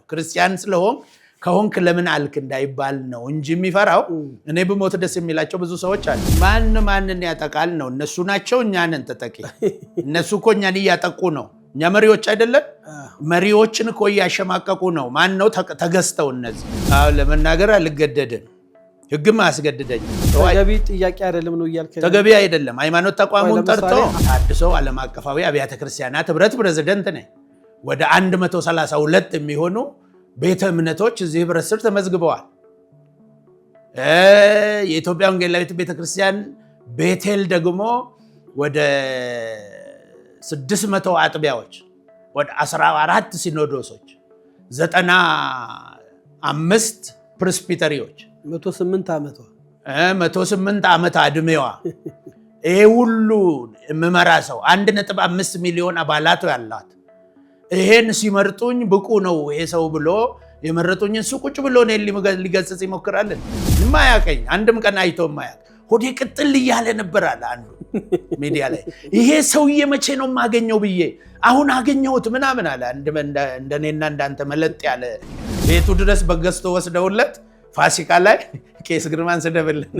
ክርስቲያን ስለሆንክ ከሆንክ ለምን አልክ እንዳይባል ነው እንጂ የሚፈራው። እኔ ብሞት ደስ የሚላቸው ብዙ ሰዎች አሉ። ማን ማንን ያጠቃል ነው? እነሱ ናቸው፣ እኛ ነን ተጠቂ። እነሱ እኮ እኛን እያጠቁ ነው። እኛ መሪዎች አይደለን? መሪዎችን እኮ እያሸማቀቁ ነው። ማን ነው ተገዝተው? እነዚህ አሁን ለመናገር አልገደድም፣ ህግም አያስገድደኝም። ተገቢ ጥያቄ አይደለም ነው እያልክ? ተገቢ አይደለም። ሃይማኖት ተቋሙን ጠርቶ ታድሶ ዓለም አቀፋዊ አብያተ ክርስቲያናት ህብረት ፕሬዝደንት ነኝ። ወደ 132 የሚሆኑ ቤተ እምነቶች እዚህ ህብረት ስር ተመዝግበዋል። የኢትዮጵያ ወንጌላዊት ቤተክርስቲያን ቤቴል ደግሞ ወደ 600 አጥቢያዎች፣ ወደ 14 ሲኖዶሶች፣ 95 ፕሬስቢተሪዎች፣ 108 ዓመቷ። 108 ዓመት ዕድሜዋ፣ ይሄ ሁሉ የምመራ ሰው፣ 1.5 ሚሊዮን አባላት ያላት፣ ይሄን ሲመርጡኝ ብቁ ነው ይሄ ሰው ብሎ የመረጡኝ እሱ ቁጭ ብሎ እኔን ሊገስጽ ይሞክራል። የማያውቀኝ፣ አንድም ቀን አይቶ የማያውቅ፣ ሆዴ ቅጥል እያለ ነበር አለ አንዱ ሚዲያ ላይ። ይሄ ሰውዬ መቼ ነው የማገኘው ብዬ አሁን አገኘሁት ምናምን አለ። እንደኔና እንዳንተ መለጥ ያለ ቤቱ ድረስ በገዝቶ ወስደውለት ፋሲካ ላይ ቄስ ግርማን ስደብልን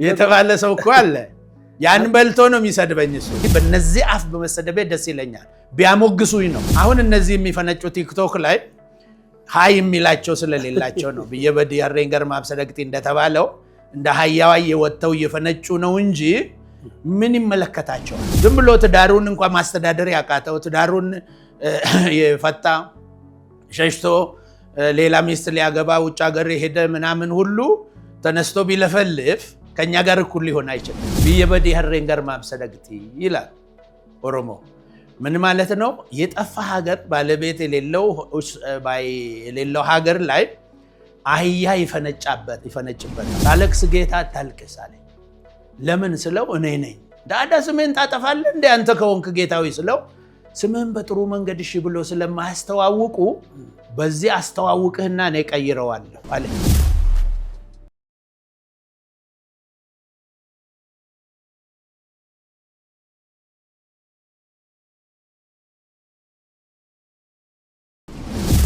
የተባለ ሰው እኮ አለ። ያን በልቶ ነው የሚሰድበኝ እሱ። በነዚህ አፍ በመሰደቤ ደስ ይለኛል። ቢያሞግሱኝ ነው። አሁን እነዚህ የሚፈነጩ ቲክቶክ ላይ ሀይ የሚላቸው ስለሌላቸው ነው። Biyya badii harreen garmaaf sadaqxi እንደተባለው እንደ አህያዋ እየወጥተው እየፈነጩ ነው እንጂ ምን ይመለከታቸዋል? ዝም ብሎ ትዳሩን እንኳን ማስተዳደር ያቃተው፣ ትዳሩን የፈታ፣ ሸሽቶ ሌላ ሚስት ሊያገባ ውጭ ሀገር የሄደ ምናምን ሁሉ ተነስቶ ቢለፈልፍ ከእኛ ጋር እኩል ሊሆን አይችልም። Biyya badii harreen garmaaf sadaqxi ይላል ኦሮሞ። ምን ማለት ነው? የጠፋ ሀገር፣ ባለቤት የሌለው ሀገር ላይ አህያ ይፈነጭበታል። ሳለቅስ ጌታ አታልቅስ አለኝ። ለምን ስለው እኔ ነኝ ዳዳ ስሜን ታጠፋለህ እንደ አንተ ከሆንክ ጌታዊ ስለው ስምህን በጥሩ መንገድ እሺ ብሎ ስለማያስተዋውቁ በዚህ አስተዋውቅህና እኔ ቀይረዋለሁ አለ።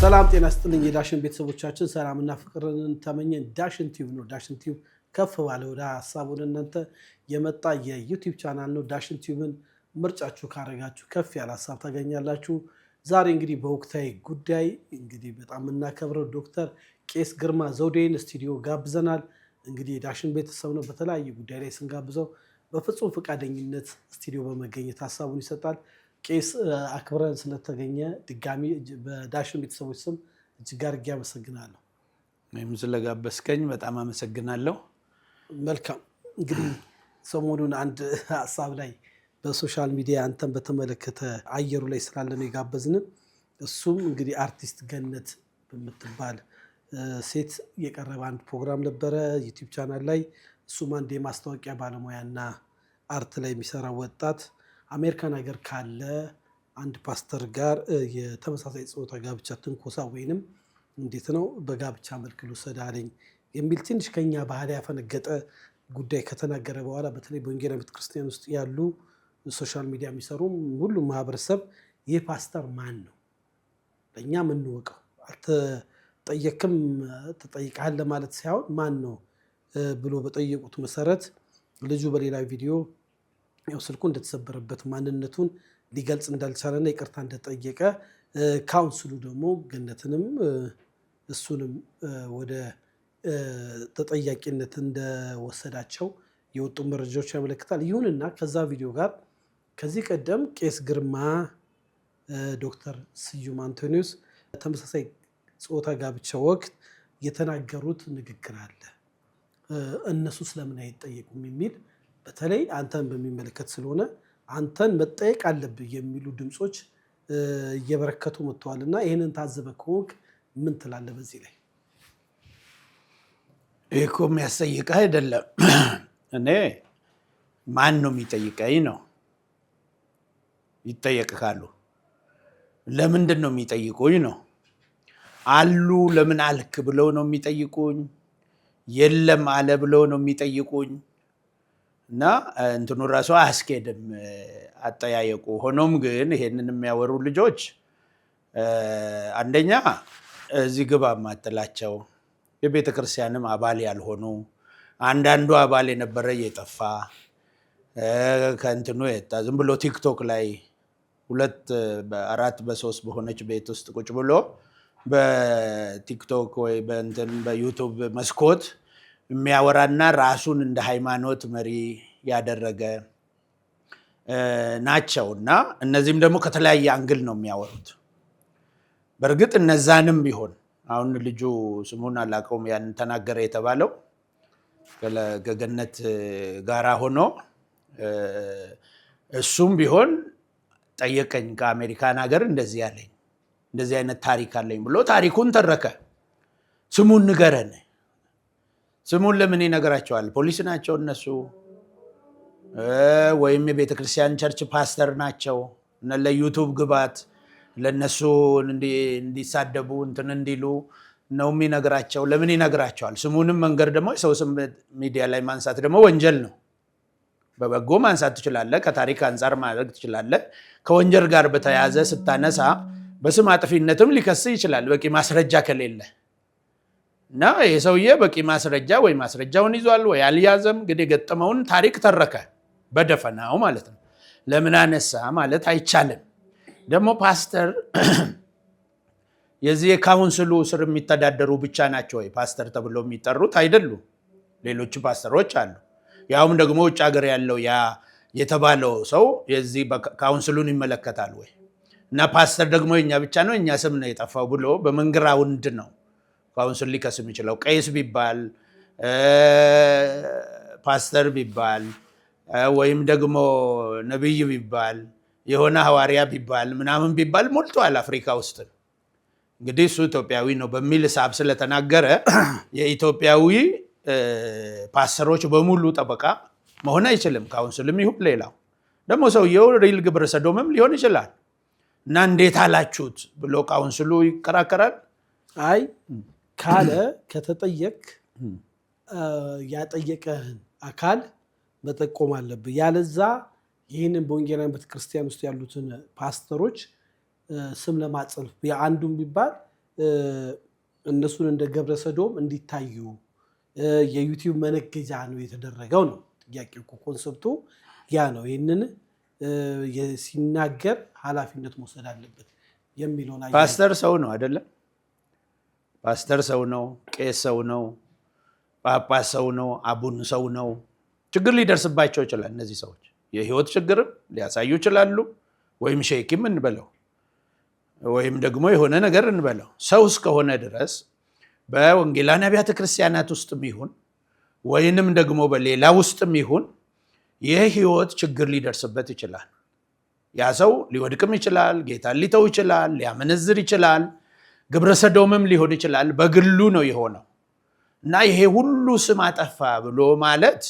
ሰላም ጤና ስጥልኝ። የዳሽን ቤተሰቦቻችን ሰላምና ፍቅርን ተመኘን። ዳሽን ቲዩብ ነው። ዳሽን ቲዩብ ከፍ ባለ ወደ ሀሳብ ወደ እናንተ የመጣ የዩቲዩብ ቻናል ነው። ዳሽን ቲዩብን ምርጫችሁ ካረጋችሁ ከፍ ያለ ሀሳብ ታገኛላችሁ። ዛሬ እንግዲህ በወቅታዊ ጉዳይ እንግዲህ በጣም የምናከብረው ዶክተር ቄስ ግርማ ዘውዴን ስቱዲዮ ጋብዘናል። እንግዲህ የዳሽን ቤተሰብ ነው። በተለያየ ጉዳይ ላይ ስንጋብዘው በፍጹም ፈቃደኝነት ስቱዲዮ በመገኘት ሀሳቡን ይሰጣል። ቄስ፣ አክብረን ስለተገኘ ድጋሚ በዳሽን ቤተሰቦች ስም እጅግ አድርጌ አመሰግናለሁ። እኔም ስለጋበዝከኝ በጣም አመሰግናለሁ። መልካም፣ እንግዲህ ሰሞኑን አንድ ሀሳብ ላይ በ social media አንተን በተመለከተ አየሩ ላይ ስላለ ነው የጋበዝን። እሱም እንግዲህ አርቲስት ገነት በምትባል ሴት የቀረበ አንድ ፕሮግራም ነበረ ዩቲዩብ ቻናል ላይ። እሱም አንድ የማስታወቂያ ባለሙያና art ላይ የሚሰራ ወጣት አሜሪካን ሀገር ካለ አንድ ፓስተር ጋር የተመሳሳይ ጾታ ጋብቻ ትንኮሳ ወይንም እንዴት ነው በጋብቻ መልክ ልውሰድ አለኝ የሚል ትንሽ ከኛ ባህል ያፈነገጠ ጉዳይ ከተናገረ በኋላ በተለይ በወንጌላዊ ቤተክርስቲያን ውስጥ ያሉ social media የሚሰሩ ሁሉም ማህበረሰብ ይህ ፓስተር ማን ነው? ለእኛ የምንወቀው አልተጠየክም፣ ተጠይቀሃል ለማለት ሳይሆን ማን ነው ብሎ በጠየቁት መሰረት ልጁ በሌላ ቪዲዮ ያው ስልኩ እንደተሰበረበት፣ ማንነቱን ሊገልጽ እንዳልቻለና ይቅርታ እንደጠየቀ፣ ካውንስሉ ደግሞ ገነትንም እሱንም ወደ ተጠያቂነት እንደወሰዳቸው የወጡ መረጃዎች ያመለክታል። ይሁንና ከዛ ቪዲዮ ጋር ከዚህ ቀደም ቄስ ግርማ፣ ዶክተር ስዩም አንቶኒዮስ ተመሳሳይ ጾታ ጋብቻ ወቅት የተናገሩት ንግግር አለ። እነሱ ስለምን አይጠየቁም የሚል፣ በተለይ አንተን በሚመለከት ስለሆነ አንተን መጠየቅ አለብህ የሚሉ ድምፆች እየበረከቱ መጥተዋል። እና ይህንን ታዘበ ከሆንክ ምን ትላለህ በዚህ ላይ? ይህ እኮ የሚያስጠይቅህ አይደለም። እኔ ማን ነው የሚጠይቀኝ ነው። ይጠየቅ ካሉ ለምንድን ነው የሚጠይቁኝ ነው። አሉ ለምን አልክ ብለው ነው የሚጠይቁኝ። የለም አለ ብለው ነው የሚጠይቁኝ። እና እንትኑ ራሱ አያስኬድም አጠያየቁ። ሆኖም ግን ይሄንን የሚያወሩ ልጆች አንደኛ እዚህ ግባ የማትላቸው የቤተ ክርስቲያንም አባል ያልሆኑ፣ አንዳንዱ አባል የነበረ እየጠፋ ከእንትኑ የወጣ፣ ዝም ብሎ ቲክቶክ ላይ ሁለት በአራት በሶስት በሆነች ቤት ውስጥ ቁጭ ብሎ በቲክቶክ ወይ በእንትን በዩቱብ መስኮት የሚያወራና ራሱን እንደ ሃይማኖት መሪ ያደረገ ናቸው። እና እነዚህም ደግሞ ከተለያየ angle ነው የሚያወሩት። በእርግጥ እነዛንም ቢሆን አሁን ልጁ ስሙን አላውቀውም፣ ያን ተናገረ የተባለው ከገነት ጋራ ሆኖ እሱም ቢሆን ጠየቀኝ። ከአሜሪካን ሀገር እንደዚህ አለኝ፣ እንደዚህ አይነት ታሪክ አለኝ ብሎ ታሪኩን ተረከ። ስሙን ንገረን። ስሙን ለምን ይነግራቸዋል? ፖሊስ ናቸው እነሱ ወይም የቤተ ክርስቲያን church ፓስተር ናቸው። ለዩቱብ ግባት ለነሱ እንዲሳደቡ እንትን እንዲሉ ነው የሚነግራቸው። ለምን ይነግራቸዋል? ስሙንም መንገር ደግሞ የሰው ስም ሚዲያ ላይ ማንሳት ደግሞ ወንጀል ነው። በበጎ ማንሳት ትችላለህ፣ ከታሪክ አንጻር ማድረግ ትችላለህ። ከወንጀል ጋር በተያያዘ ስታነሳ በስም አጥፊነትም ሊከስ ይችላል፣ በቂ ማስረጃ ከሌለ። እና ይህ ሰውዬ በቂ ማስረጃ ወይ ማስረጃውን ይዟል ወይ አልያዘም። እንግዲህ የገጠመውን ታሪክ ተረከ በደፈናው ማለት ነው። ለምን አነሳ ማለት አይቻልም። ደግሞ ፓስተር የዚህ የ council ኡ ስር የሚተዳደሩ ብቻ ናቸው ወይ ፓስተር ተብሎ የሚጠሩት? አይደሉም። ሌሎች ፓስተሮች አሉ። ያውም ደግሞ ውጭ ሀገር ያለው ያ የተባለው ሰው የዚህ council ኡን ይመለከታል ወይ? እና ፓስተር ደግሞ የኛ ብቻ ነው፣ እኛ ስም ነው የጠፋው ብሎ በምን ground ነው council ሊከስ የሚችለው? ቄስ ቢባል፣ ፓስተር ቢባል፣ ወይም ደግሞ ነቢይ ቢባል፣ የሆነ ሐዋርያ ቢባል፣ ምናምን ቢባል ሞልቷል አፍሪካ ውስጥ። እንግዲህ እሱ ኢትዮጵያዊ ነው በሚል ሂሳብ ስለተናገረ የኢትዮጵያዊ ፓስተሮች በሙሉ ጠበቃ መሆን አይችልም። Council ም ይሁን ሌላው። ደግሞ ሰውየው real ግብረ ሰዶምም ሊሆን ይችላል እና እንዴት አላችሁት ብሎ council ኡ ይከራከራል። አይ ካለ ከተጠየቅ ያጠየቀህን አካል መጠቆም አለብህ። ያለዛ ይህንን በወንጌላውያን ቤተክርስቲያን ውስጥ ያሉትን ፓስተሮች ስም ለማጽለፍ የአንዱም ቢባል እነሱን እንደ ግብረ ሰዶም እንዲታዩ የዩቲዩብ መነገጃ ነው የተደረገው ነው ጥያቄው እኮ፣ concept ኡ ያ ነው። ይህንን ሲናገር ኃላፊነት መውሰድ አለበት የሚለውን ፓስተር ሰው ነው አይደለም? ፓስተር ሰው ነው፣ ቄስ ሰው ነው፣ ጳጳስ ሰው ነው፣ አቡን ሰው ነው። ችግር ሊደርስባቸው ይችላል። እነዚህ ሰዎች የህይወት ችግርም ሊያሳዩ ይችላሉ። ወይም ሼኪም እንበለው ወይም ደግሞ የሆነ ነገር እንበለው፣ ሰው እስከሆነ ድረስ በወንጌላውያን አብያተ ክርስቲያናት ውስጥም ይሁን ወይንም ደግሞ በሌላ ውስጥም ይሁን የህይወት ችግር ሊደርስበት ይችላል። ያ ሰው ሊወድቅም ይችላል፣ ጌታን ሊተው ይችላል፣ ሊያመነዝር ይችላል፣ ግብረ ሰዶምም ሊሆን ይችላል። በግሉ ነው የሆነው እና ይሄ ሁሉ ስም አጠፋ ብሎ ማለት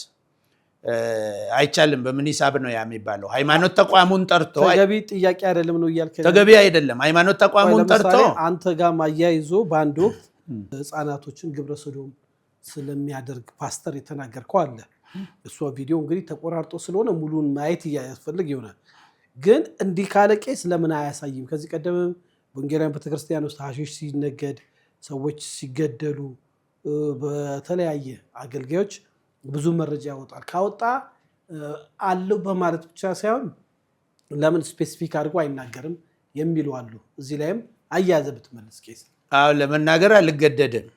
አይቻልም። በምን ሂሳብ ነው ያ የሚባለው? ሃይማኖት ተቋሙን ጠርቶ ተገቢ ጥያቄ አይደለም ነው እያልክ? ተገቢ አይደለም። ሃይማኖት ተቋሙን ጠርቶ አንተ ጋር ማያይዞ በአንድ ወቅት ህፃናቶችን ግብረ ሰዶም ስለሚያደርግ ፓስተር የተናገርከው አለ። እሷ ቪዲዮ እንግዲህ ተቆራርጦ ስለሆነ ሙሉን ማየት ያስፈልግ ይሆናል። ግን እንዲህ ካለ ቄስ ለምን አያሳይም? ከዚህ ቀደም ወንጌላውያን ቤተክርስቲያን ውስጥ ሀሺሽ ሲነገድ፣ ሰዎች ሲገደሉ በተለያየ አገልጋዮች ብዙ መረጃ ያወጣል። ካወጣ አለው በማለት ብቻ ሳይሆን ለምን specific አድርጎ አይናገርም የሚሉ አሉ። እዚህ ላይም አያያዘ ብትመልስ ቄስ። አዎ ለመናገር አልገደድም፣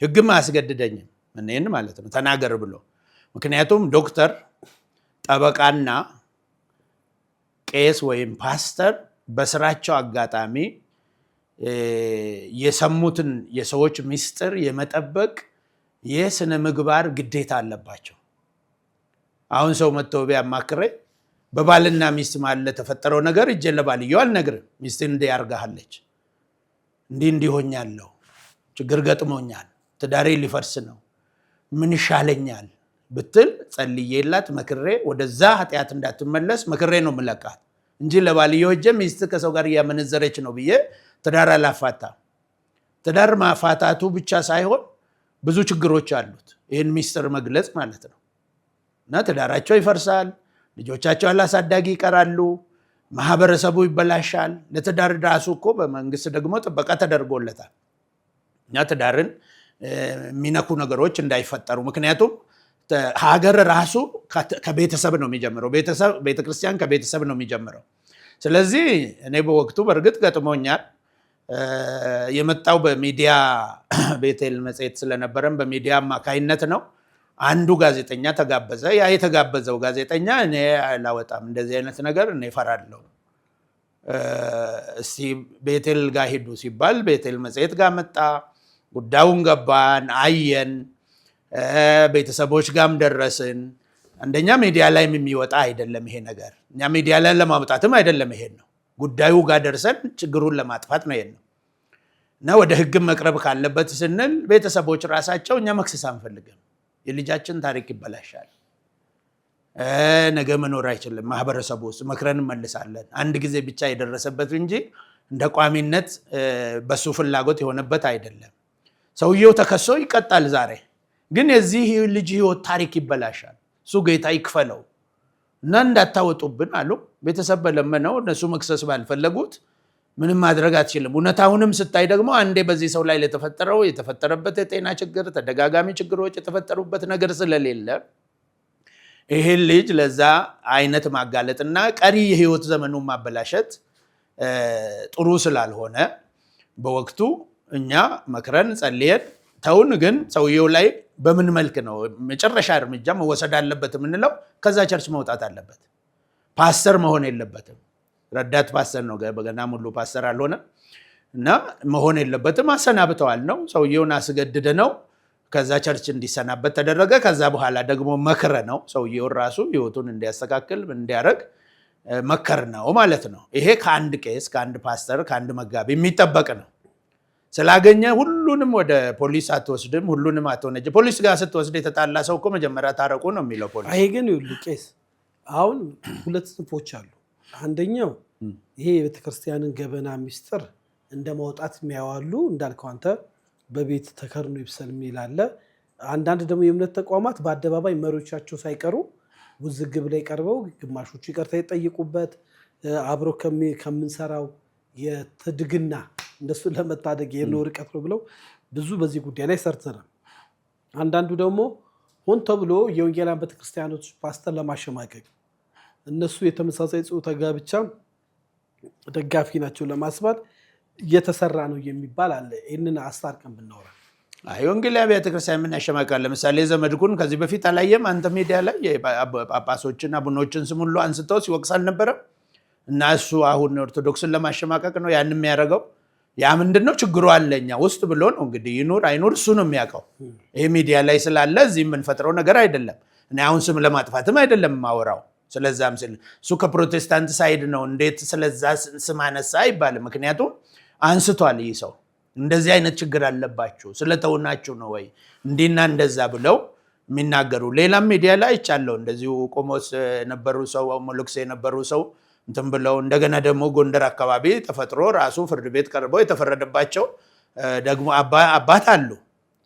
ህግም አያስገድደኝም እኔን ማለት ነው ተናገር ብሎ። ምክንያቱም ዶክተር፣ ጠበቃና ቄስ ወይም ፓስተር በስራቸው አጋጣሚ የሰሙትን የሰዎች ምስጢር የመጠበቅ የስነ ምግባር ግዴታ አለባቸው። አሁን ሰው መጥቶ ቢያማክረኝ በባልና ሚስት መሀል ለተፈጠረው ነገር እጄን ለባልየው አልነግርም። ሚስት እንዲህ አርጋሃለች፣ እንዲህ እንዲህ ሆኛለሁ፣ ችግር ገጥሞኛል፣ ትዳሬ ሊፈርስ ነው፣ ምን ይሻለኛል ብትል ጸልዬላት መክሬ ወደዛ ኃጢአት እንዳትመለስ መክሬ ነው የምለቃት እንጂ ለባልየው ሄጄ ሚስት ከሰው ጋር እያመነዘረች ነው ብዬ ትዳር አላፋታም። ትዳር ማፋታቱ ብቻ ሳይሆን ብዙ ችግሮች አሉት። ይህን ሚስጥር መግለጽ ማለት ነው። እና ትዳራቸው ይፈርሳል፣ ልጆቻቸው አላሳዳጊ ይቀራሉ፣ ማህበረሰቡ ይበላሻል። ለትዳር ራሱ እኮ በመንግስት ደግሞ ጥበቃ ተደርጎለታል። እኛ ትዳርን የሚነኩ ነገሮች እንዳይፈጠሩ፣ ምክንያቱም ሀገር ራሱ ከቤተሰብ ነው የሚጀምረው። ቤተክርስቲያን ከቤተሰብ ነው የሚጀምረው። ስለዚህ እኔ በወቅቱ በእርግጥ ገጥሞኛል። የመጣው በሚዲያ ቤቴል መጽሔት ስለነበረም በሚዲያ አማካይነት ነው። አንዱ ጋዜጠኛ ተጋበዘ። ያ የተጋበዘው ጋዜጠኛ እኔ አላወጣም፣ እንደዚህ አይነት ነገር እኔ እፈራለሁ፣ እስቲ ቤቴል ጋር ሂዱ ሲባል ቤቴል መጽሔት ጋር መጣ። ጉዳዩን ገባን፣ አየን፣ ቤተሰቦች ጋርም ደረስን። አንደኛ ሚዲያ ላይም የሚወጣ አይደለም ይሄ ነገር፣ እኛ ሚዲያ ላይ ለማውጣትም አይደለም ይሄን ነው። ጉዳዩ ጋር ደርሰን ችግሩን ለማጥፋት ነው ይሄን ነው። እና ወደ ህግም መቅረብ ካለበት ስንል ቤተሰቦች ራሳቸው እኛ መክሰስ አንፈልግም፣ የልጃችን ታሪክ ይበላሻል፣ ነገ መኖር አይችልም፣ ማህበረሰቡ ውስጥ መክረን እንመልሳለን። አንድ ጊዜ ብቻ የደረሰበት እንጂ እንደ ቋሚነት በሱ ፍላጎት የሆነበት አይደለም። ሰውየው ተከሶ ይቀጣል። ዛሬ ግን የዚህ ልጅ ህይወት ታሪክ ይበላሻል። እሱ ጌታ ይክፈለው እና እንዳታወጡብን አሉ። ቤተሰብ በለመነው እነሱ መክሰስ ባልፈለጉት ምንም ማድረግ አትችልም። እውነታውንም ስታይ ደግሞ አንዴ በዚህ ሰው ላይ ለተፈጠረው የተፈጠረበት የጤና ችግር፣ ተደጋጋሚ ችግሮች የተፈጠሩበት ነገር ስለሌለ ይህን ልጅ ለዛ አይነት ማጋለጥና ቀሪ የህይወት ዘመኑን ማበላሸት ጥሩ ስላልሆነ በወቅቱ እኛ መክረን ጸልየን ተውን። ግን ሰውየው ላይ በምን መልክ ነው መጨረሻ እርምጃ መወሰድ አለበት የምንለው? ከዛ church መውጣት አለበት። ፓስተር መሆን የለበትም። ረዳት ፓስተር ነው፣ በገና ሙሉ ፓስተር አልሆነም እና መሆን የለበትም። አሰናብተዋል ነው ሰውየውን አስገድደ ነው ከዛ church እንዲሰናበት ተደረገ። ከዛ በኋላ ደግሞ መክረ ነው ሰውየውን ራሱ ህይወቱን እንዲያስተካክል እንዲያደርግ መከር ነው ማለት ነው። ይሄ ከአንድ ቄስ፣ ከአንድ ፓስተር፣ ከአንድ መጋቢ የሚጠበቅ ነው። ስላገኘ ሁሉንም ወደ ፖሊስ አትወስድም፣ ሁሉንም አትወነጅ። ፖሊስ ጋር ስትወስድ የተጣላ ሰው እኮ መጀመሪያ ታረቁ ነው የሚለው ፖሊስ። ይሄ ግን ይኸውልህ ቄስ፣ አሁን ሁለት ጽንፎች አሉ። አንደኛው ይሄ የቤተክርስቲያንን ገበና ሚስጥር እንደ ማውጣት የሚያዋሉ እንዳልከው አንተ በቤት ተከርኖ ይብሰል የሚል አለ። አንዳንድ ደግሞ የእምነት ተቋማት በአደባባይ መሪዎቻቸው ሳይቀሩ ውዝግብ ላይ ቀርበው ግማሾቹ ይቅርታ የጠየቁበት አብሮ ከምንሰራው የትድግና እነሱን ለመታደግ የሄድነው ርቀት ነው ብለው ብዙ በዚህ ጉዳይ ላይ ሰርተናል። አንዳንዱ ደግሞ ሆን ተብሎ የወንጌላውያን ቤተክርስቲያኖች ፓስተር ለማሸማቀቅ እነሱ የተመሳሳይ ጾታ ጋብቻ ደጋፊ ናቸው ለማስባል እየተሰራ ነው የሚባል አለ። ይህንን አስታርቀን ብናወራ። አይ ወንጌላዊ ቤተክርስቲያን ምን ያሸማቅቃል? ለምሳሌ ዘመድኩን ከዚህ በፊት አላየም? አንተ ሚዲያ ላይ ጳጳሶችን አቡኖችን ስም ሁሉ አንስተው ሲወቅስ አልነበረም? እና እሱ አሁን ኦርቶዶክስን ለማሸማቀቅ ነው ያን የሚያደርገው። ያ ምንድን ነው ችግሩ አለኛ ውስጥ ብሎ ነው እንግዲህ፣ ይኑር አይኑር እሱ ነው የሚያውቀው። ይሄ ሚዲያ ላይ ስላለ እዚህ የምንፈጥረው ነገር አይደለም። እኔ አሁን ስም ለማጥፋትም አይደለም የማወራው። ስለዛም ስል እሱ ከፕሮቴስታንት side ነው እንዴት ስለዛ ስም አነሳ አይባልም። ምክንያቱም አንስቷል ይህ ሰው እንደዚህ አይነት ችግር አለባችሁ ስለተውናችሁ ነው ወይ እንዲና እንደዛ ብለው የሚናገሩ ሌላም ሚዲያ ላይ አይቻለሁ። እንደዚሁ ቆሞስ የነበሩ ሰው መነኩሴ የነበሩ ሰው እንትን ብለው እንደገና ደግሞ ጎንደር አካባቢ ተፈጥሮ ራሱ ፍርድ ቤት ቀርበው የተፈረደባቸው ደግሞ አባት አሉ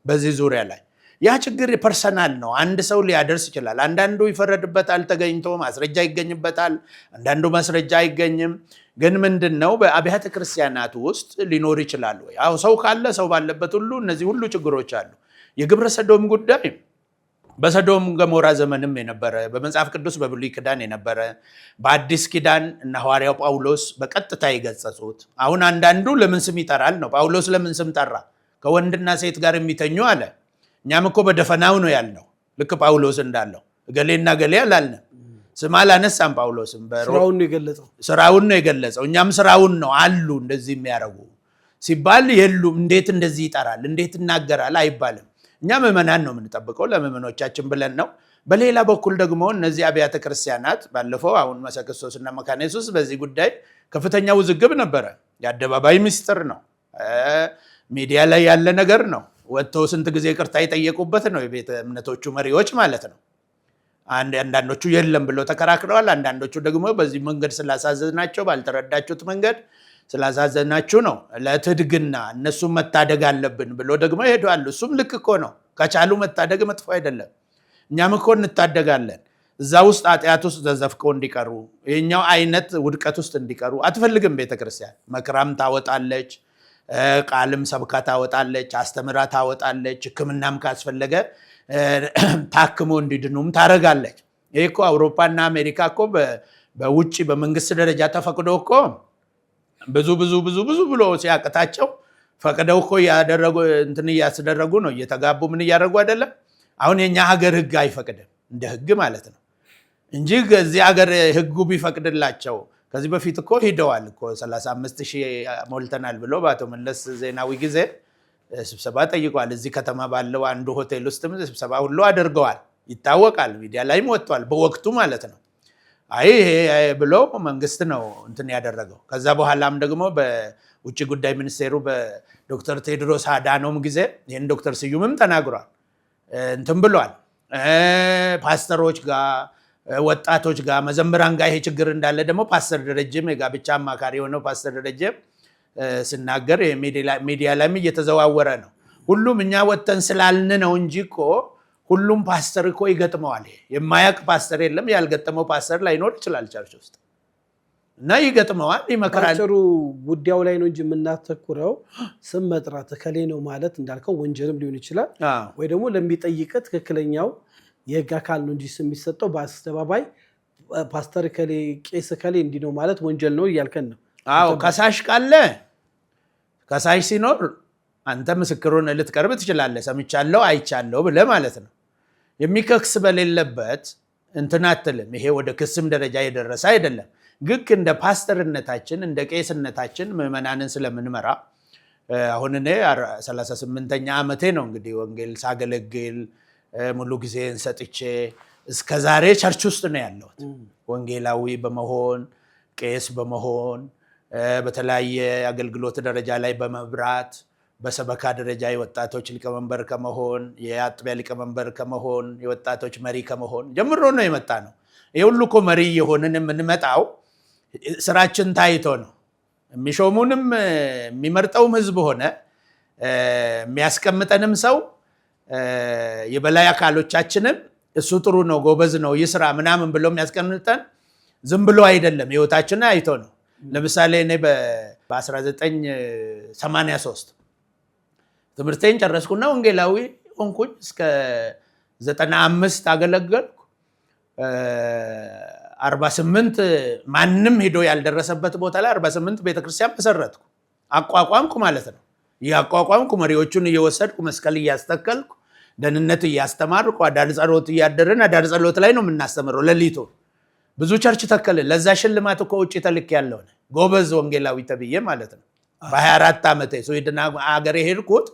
በዚህ ዙሪያ ላይ። ያ ችግር personal ነው። አንድ ሰው ሊያደርስ ይችላል። አንዳንዱ ይፈረድበታል ተገኝቶ ማስረጃ ይገኝበታል። አንዳንዱ ማስረጃ አይገኝም። ግን ምንድን ነው በአብያተ ክርስቲያናት ውስጥ ሊኖር ይችላል ወይ? አዎ ሰው ካለ ሰው ባለበት ሁሉ እነዚህ ሁሉ ችግሮች አሉ። የግብረ ሰዶም ጉዳይ በሰዶም ገሞራ ዘመንም የነበረ በመጽሐፍ ቅዱስ በብሉይ ኪዳን የነበረ በአዲስ ኪዳን እና ሐዋርያው ጳውሎስ በቀጥታ የገጸጹት። አሁን አንዳንዱ ለምን ስም ይጠራል ነው። ጳውሎስ ለምን ስም ጠራ? ከወንድና ሴት ጋር የሚተኙ አለ። እኛም እኮ በደፈናው ነው ያልነው። ልክ ጳውሎስ እንዳለው እገሌና እገሌ አላልንም። ስም አላነሳም። ጳውሎስም ስራውን ነው የገለጸው። ስራውን ነው የገለጸው። እኛም ስራውን ነው አሉ እንደዚህ የሚያደርጉ ሲባል የሉም። እንዴት እንደዚህ ይጠራል? እንዴት ይናገራል አይባልም። እኛ ምዕመናን ነው የምንጠብቀው፣ ለምዕመኖቻችን ብለን ነው። በሌላ በኩል ደግሞ እነዚህ አብያተ ክርስቲያናት ባለፈው አሁን መሰክርስቶስና መካነ ኢየሱስ በዚህ ጉዳይ ከፍተኛ ውዝግብ ነበረ። የአደባባይ ምስጢር ነው፣ ሚዲያ ላይ ያለ ነገር ነው። ወጥተው ስንት ጊዜ ይቅርታ የጠየቁበት ነው፣ የቤተ እምነቶቹ መሪዎች ማለት ነው። አንዳንዶቹ የለም ብለው ተከራክረዋል። አንዳንዶቹ ደግሞ በዚህ መንገድ ስላሳዘናቸው፣ ባልተረዳችሁት መንገድ ስላሳዘናችሁ ነው ለትድግና እነሱም መታደግ አለብን ብሎ ደግሞ ይሄዳሉ። እሱም ልክ እኮ ነው። ከቻሉ መታደግ መጥፎ አይደለም። እኛም እኮ እንታደጋለን። እዛ ውስጥ ኃጢአት ውስጥ ተዘፍቀው እንዲቀሩ፣ ይሄኛው አይነት ውድቀት ውስጥ እንዲቀሩ አትፈልግም። ቤተክርስቲያን መክራም ታወጣለች፣ ቃልም ሰብካ ታወጣለች፣ አስተምራ ታወጣለች፣ ሕክምናም ካስፈለገ ታክሞ እንዲድኑም ታደርጋለች። ይህ እኮ አውሮፓና አሜሪካ እኮ በውጭ በመንግስት ደረጃ ተፈቅዶ እኮ ብዙ ብዙ ብዙ ብዙ ብሎ ሲያቅታቸው ፈቅደው እኮ እያደረጉ እንትን እያስደረጉ ነው፣ እየተጋቡ ምን እያደረጉ አይደለም። አሁን የኛ ሀገር ህግ አይፈቅድም፣ እንደ ህግ ማለት ነው እንጂ እዚህ ሀገር ህጉ ቢፈቅድላቸው ከዚህ በፊት እኮ ሂደዋል እኮ 35 ሺህ ሞልተናል ብሎ በአቶ መለስ ዜናዊ ጊዜ ስብሰባ ጠይቀዋል። እዚህ ከተማ ባለው አንዱ ሆቴል ውስጥም ስብሰባ ሁሉ አድርገዋል። ይታወቃል፣ ሚዲያ ላይም ወጥቷል፣ በወቅቱ ማለት ነው። አይ ይሄ ብሎ መንግስት ነው እንትን ያደረገው። ከዛ በኋላም ደግሞ በውጭ ጉዳይ ሚኒስቴሩ በዶክተር ቴድሮስ አዳኖም ጊዜ ይህን ዶክተር ስዩምም ተናግሯል፣ እንትን ብሏል። ፓስተሮች ጋር፣ ወጣቶች ጋር፣ መዘምራን ጋር ይሄ ችግር እንዳለ ደግሞ ፓስተር ደረጀም የጋብቻ አማካሪ የሆነው ፓስተር ደረጀም ስናገር ሚዲያ ላይም እየተዘዋወረ ነው። ሁሉም እኛ ወጥተን ስላልን ነው እንጂ እኮ ሁሉም ፓስተር እኮ ይገጥመዋል። ይሄ የማያውቅ ፓስተር የለም። ያልገጠመው ፓስተር ላይኖር ይችላል church ውስጥ እና ይገጥመዋል፣ ይመክራል። ባጭሩ ጉዳዩ ላይ ነው እንጂ የምናተኩረው ስም መጥራት እከሌ ነው ማለት እንዳልከው ወንጀልም ሊሆን ይችላል፣ ወይ ደግሞ ለሚጠይቅ ትክክለኛው የህግ አካል ነው እንጂ ስም የሚሰጠው በአደባባይ ፓስተር እከሌ፣ ቄስ እከሌ እንዲህ ነው ማለት ወንጀል ነው እያልከን ነው። አዎ፣ ከሳሽ ካለ፣ ከሳሽ ሲኖር አንተ ምስክሩን ልትቀርብ ትችላለህ። ሰምቻለሁ አይቻለሁ ብለህ ማለት ነው። የሚከስ በሌለበት እንትን አትልም። ይሄ ወደ ክስም ደረጃ የደረሰ አይደለም። ግን እንደ ፓስተርነታችን እንደ ቄስነታችን ምዕመናንን ስለምንመራ አሁን እኔ 38ኛ ዓመቴ ነው እንግዲህ ወንጌል ሳገለግል፣ ሙሉ ጊዜን ሰጥቼ እስከ ዛሬ church ውስጥ ነው ያለሁት። ወንጌላዊ በመሆን፣ ቄስ በመሆን፣ በተለያየ አገልግሎት ደረጃ ላይ በመብራት፣ በሰበካ ደረጃ የወጣቶች ሊቀመንበር ከመሆን፣ የአጥቢያ ሊቀመንበር ከመሆን፣ የወጣቶች መሪ ከመሆን ጀምሮ ነው የመጣ ነው። ይህ ሁሉ እኮ መሪ የሆንን የምንመጣው ስራችን ታይቶ ነው። የሚሾሙንም የሚመርጠውም ህዝብ ሆነ የሚያስቀምጠንም ሰው የበላይ አካሎቻችንም እሱ ጥሩ ነው፣ ጎበዝ ነው፣ ይስራ ምናምን ብሎ የሚያስቀምጠን ዝም ብሎ አይደለም፣ ህይወታችንን አይቶ ነው። ለምሳሌ እኔ በ1983 ትምህርቴን ጨረስኩና ወንጌላዊ ሆንኩኝ። እስከ 95 አገለገልኩ። 48 ማንም ሄዶ ያልደረሰበት ቦታ ላይ 48 ቤተክርስቲያን መሰረትኩ፣ አቋቋምኩ ማለት ነው። እያቋቋምኩ መሪዎቹን እየወሰድኩ መስቀል እያስተከልኩ ደህንነት እያስተማርኩ አዳር ጸሎት እያደርን አዳር ጸሎት ላይ ነው የምናስተምረው። ሌሊቱ ብዙ church ተከልን። ለዛ ሽልማት እኮ ውጭ ተልክ ያለውን ጎበዝ ወንጌላዊ ተብዬ ማለት ነው። በ24 ዓመቴ ስዊድን ሀገር የሄድኩት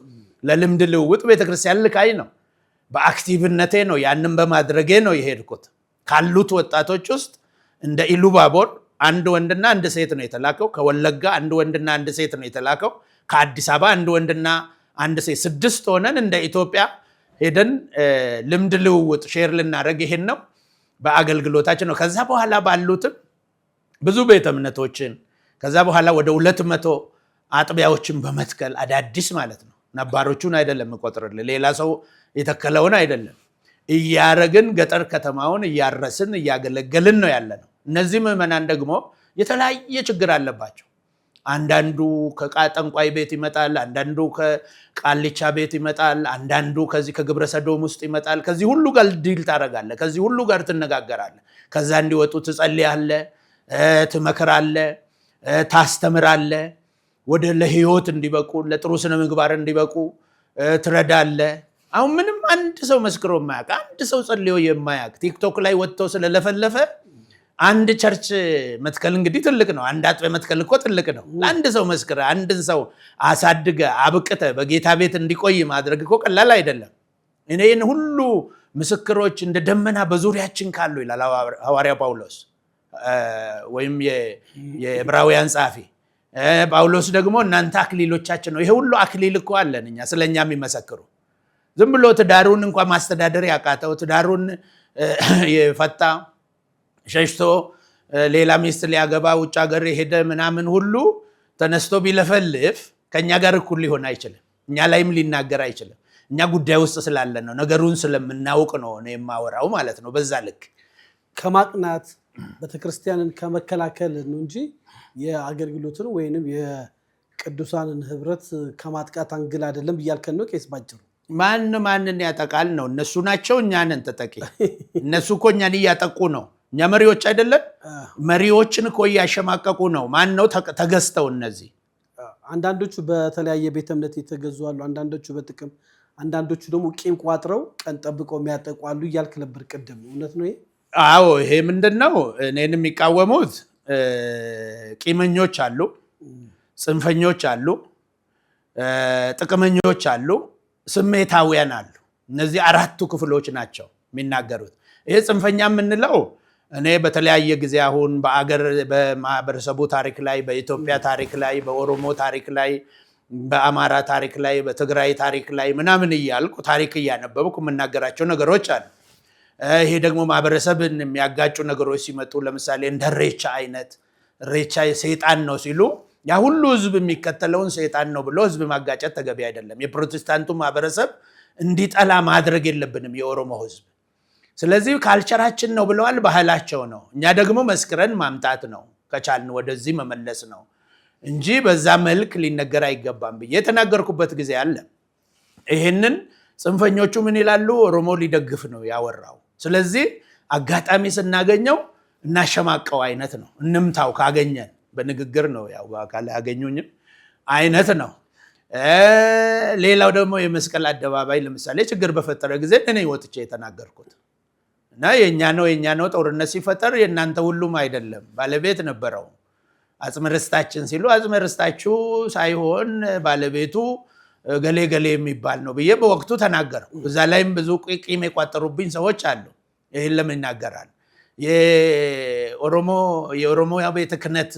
ለልምድ ልውውጥ ቤተክርስቲያን ልካኝ ነው። በ active ነቴ ነው፣ ያንን በማድረጌ ነው የሄድኩት። ካሉት ወጣቶች ውስጥ እንደ ኢሉባቦር አንድ ወንድና አንድ ሴት ነው የተላከው። ከወለጋ አንድ ወንድና አንድ ሴት ነው የተላከው። ከአዲስ አበባ አንድ ወንድና አንድ ሴት፣ ስድስት ሆነን እንደ ኢትዮጵያ ሄደን ልምድ ልውውጥ share ልናደርግ ይሄን ነው በአገልግሎታችን ነው። ከዛ በኋላ ባሉትም ብዙ ቤተ እምነቶችን ከዛ በኋላ ወደ 200 አጥቢያዎችን በመትከል አዳዲስ ማለት ነው። ነባሮቹን አይደለም የምቆጥርልህ፣ ሌላ ሰው የተከለውን አይደለም። እያረግን ገጠር ከተማውን እያረስን እያገለገልን ነው ያለ ነው። እነዚህ ምዕመናን ደግሞ የተለያየ ችግር አለባቸው። አንዳንዱ ከጠንቋይ ቤት ይመጣል፣ አንዳንዱ ከቃልቻ ቤት ይመጣል፣ አንዳንዱ ከዚህ ከግብረ ሰዶም ውስጥ ይመጣል። ከዚህ ሁሉ ጋር deal ታደርጋለህ፣ ከዚህ ሁሉ ጋር ትነጋገራለህ። ከዛ እንዲወጡ ትጸልያለህ፣ ትመክራለህ፣ ታስተምራለህ። ወደ ለህይወት እንዲበቁ ለጥሩ ስነ ምግባር እንዲበቁ ትረዳለህ። አሁን ምንም አንድ ሰው መስክሮ የማያውቅ፣ አንድ ሰው ጸልዮ የማያውቅ ቲክቶክ ላይ ወጥቶ ስለለፈለፈ አንድ church መትከል እንግዲህ ትልቅ ነው። አንድ አጥቢያ መትከል እኮ ትልቅ ነው። ለአንድ ሰው መስክረ አንድን ሰው አሳድገ አብቅተ በጌታ ቤት እንዲቆይ ማድረግ እኮ ቀላል አይደለም። እኔን ሁሉ ምስክሮች እንደ ደመና በዙሪያችን ካሉ ይላል ሐዋርያ ጳውሎስ ወይም የዕብራውያን ጸሐፊ ጳውሎስ ደግሞ እናንተ አክሊሎቻችን ነው። ይሄ ሁሉ አክሊል እኮ አለን እኛ ስለኛ የሚመሰክሩ። ዝም ብሎ ትዳሩን እንኳን ማስተዳደር ያቃተው፣ ትዳሩን የፈታ፣ ሸሽቶ ሌላ ሚስት ሊያገባ ውጭ ሀገር የሄደ ምናምን ሁሉ ተነስቶ ቢለፈልፍ ከእኛ ጋር እኩል ሊሆን አይችልም። እኛ ላይም ሊናገር አይችልም። እኛ ጉዳይ ውስጥ ስላለን ነው፣ ነገሩን ስለምናውቅ ነው እኔ የማወራው ማለት ነው። በዛ ልክ ከማቅናት ቤተክርስቲያንን ከመከላከል ነው እንጂ የአገልግሎትን ወይንም የቅዱሳንን ህብረት ከማጥቃት angle አይደለም እያልከን ነው ቄስ? ባጭሩ ማን ማንን ያጠቃል ነው? እነሱ ናቸው እኛንን ተጠቂ። እነሱ እኮ እኛን እያጠቁ ነው። እኛ መሪዎች አይደለን? መሪዎችን እኮ እያሸማቀቁ ነው። ማን ነው ተገዝተው? እነዚህ አንዳንዶቹ በተለያየ ቤተ እምነት የተገዙ አሉ። አንዳንዶቹ በጥቅም፣ አንዳንዶቹ ደግሞ ቂም ቋጥረው ቀን ጠብቀው የሚያጠቁ አሉ እያልክ ነበር ቅድም። እውነት ነው ይሄ? አዎ፣ ይሄ ምንድን ነው? እኔን የሚቃወሙት ቂመኞች አሉ፣ ጽንፈኞች አሉ፣ ጥቅመኞች አሉ፣ ስሜታውያን አሉ። እነዚህ አራቱ ክፍሎች ናቸው የሚናገሩት። ይሄ ጽንፈኛ የምንለው እኔ በተለያየ ጊዜ አሁን በአገር በማህበረሰቡ ታሪክ ላይ፣ በኢትዮጵያ ታሪክ ላይ፣ በኦሮሞ ታሪክ ላይ፣ በአማራ ታሪክ ላይ፣ በትግራይ ታሪክ ላይ ምናምን እያልኩ ታሪክ እያነበብኩ የምናገራቸው ነገሮች አሉ። ይሄ ደግሞ ማህበረሰብን የሚያጋጩ ነገሮች ሲመጡ ለምሳሌ እንደ ሬቻ አይነት፣ ሬቻ ሰይጣን ነው ሲሉ ያ ሁሉ ህዝብ የሚከተለውን ሰይጣን ነው ብሎ ህዝብ ማጋጨት ተገቢ አይደለም። የፕሮቴስታንቱ ማህበረሰብ እንዲጠላ ማድረግ የለብንም የኦሮሞ ህዝብ። ስለዚህ culture ኣችን ነው ብለዋል፣ ባህላቸው ነው። እኛ ደግሞ መስክረን ማምጣት ነው፣ ከቻልን ወደዚህ መመለስ ነው እንጂ በዛ መልክ ሊነገር አይገባም ብዬ የተናገርኩበት ጊዜ አለ። ይህንን ጽንፈኞቹ ምን ይላሉ? ኦሮሞ ሊደግፍ ነው ያወራው። ስለዚህ አጋጣሚ ስናገኘው እናሸማቀው አይነት ነው። እንምታው ካገኘን በንግግር ነው፣ ያው በአካል አያገኙኝም አይነት ነው። ሌላው ደግሞ የመስቀል አደባባይ ለምሳሌ ችግር በፈጠረ ጊዜ እኔ ወጥቼ የተናገርኩት እና የእኛ ነው የእኛ ነው ጦርነት ሲፈጠር የእናንተ ሁሉም አይደለም ባለቤት ነበረው። አጽመ ርስታችን ሲሉ አጽመ ርስታችሁ ሳይሆን ባለቤቱ ገሌ ገሌ የሚባል ነው ብዬ በወቅቱ ተናገርኩ። እዛ ላይም ብዙ ቂም የቋጠሩብኝ ሰዎች አሉ። ይህን ለምን ይናገራል? የኦሮሞ ቤተ ክህነት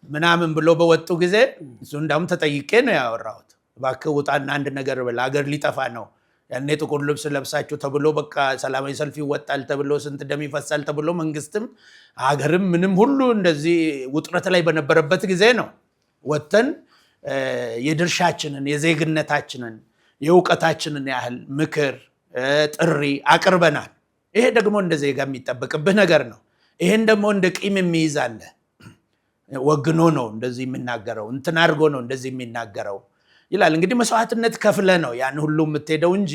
ምናምን ብሎ በወጡ ጊዜ እሱ እንዳውም ተጠይቄ ነው ያወራሁት። እባክህ ውጣና አንድ ነገር በል፣ አገር ሊጠፋ ነው። ያኔ ጥቁር ልብስ ለብሳችሁ ተብሎ በቃ ሰላማዊ ሰልፍ ይወጣል ተብሎ ስንት ደም ይፈሳል ተብሎ መንግስትም ሀገርም ምንም ሁሉ እንደዚህ ውጥረት ላይ በነበረበት ጊዜ ነው ወጥተን የድርሻችንን የዜግነታችንን የእውቀታችንን ያህል ምክር ጥሪ አቅርበናል። ይሄ ደግሞ እንደ ዜጋ የሚጠበቅብህ ነገር ነው። ይሄን ደግሞ እንደ ቂም የሚይዝ አለ። ወግኖ ነው እንደዚህ የሚናገረው፣ እንትን አድርጎ ነው እንደዚህ የሚናገረው ይላል። እንግዲህ መስዋዕትነት ከፍለ ነው ያን ሁሉ የምትሄደው እንጂ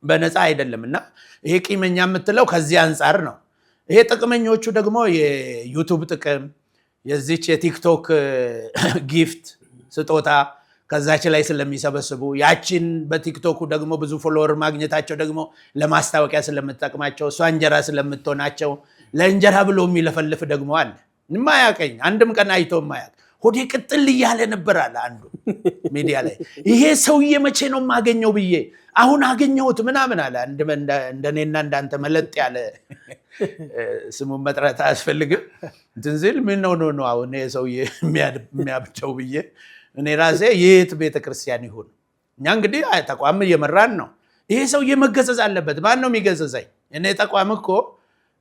በነፃ አይደለም። እና ይሄ ቂመኛ የምትለው ከዚህ አንጻር ነው። ይሄ ጥቅመኞቹ ደግሞ የ YouTube ጥቅም፣ የዚች የ TikTok gift ስጦታ ከዛች ላይ ስለሚሰበስቡ፣ ያችን በ TikTok ኩ ደግሞ ብዙ follower ማግኘታቸው ደግሞ ለማስታወቂያ ስለምትጠቅማቸው፣ እሷ እንጀራ ስለምትሆናቸው ለእንጀራ ብሎ የሚለፈልፍ ደግሞ አለ። የማያቀኝ አንድም ቀን አይቶ የማያቅ ሆዴ ቅጥል እያለ ነበር አለ አንዱ ሚዲያ ላይ። ይሄ ሰውዬ መቼ ነው የማገኘው ብዬ አሁን አገኘሁት ምናምን አለ። እንደኔና እንዳንተ መለጥ ያለ ስሙን መጥራት አያስፈልግም። እንትን ሲል ምን ሆኖ ነው አሁን ይሄ ሰውዬ የሚያብደው ብዬ እኔ ራሴ የት ቤተክርስቲያን ይሁን፣ እኛ እንግዲህ ተቋም እየመራን ነው። ይሄ ሰውዬ መገሰጽ አለበት። ማን ነው የሚገሰጸኝ? እኔ ተቋም እኮ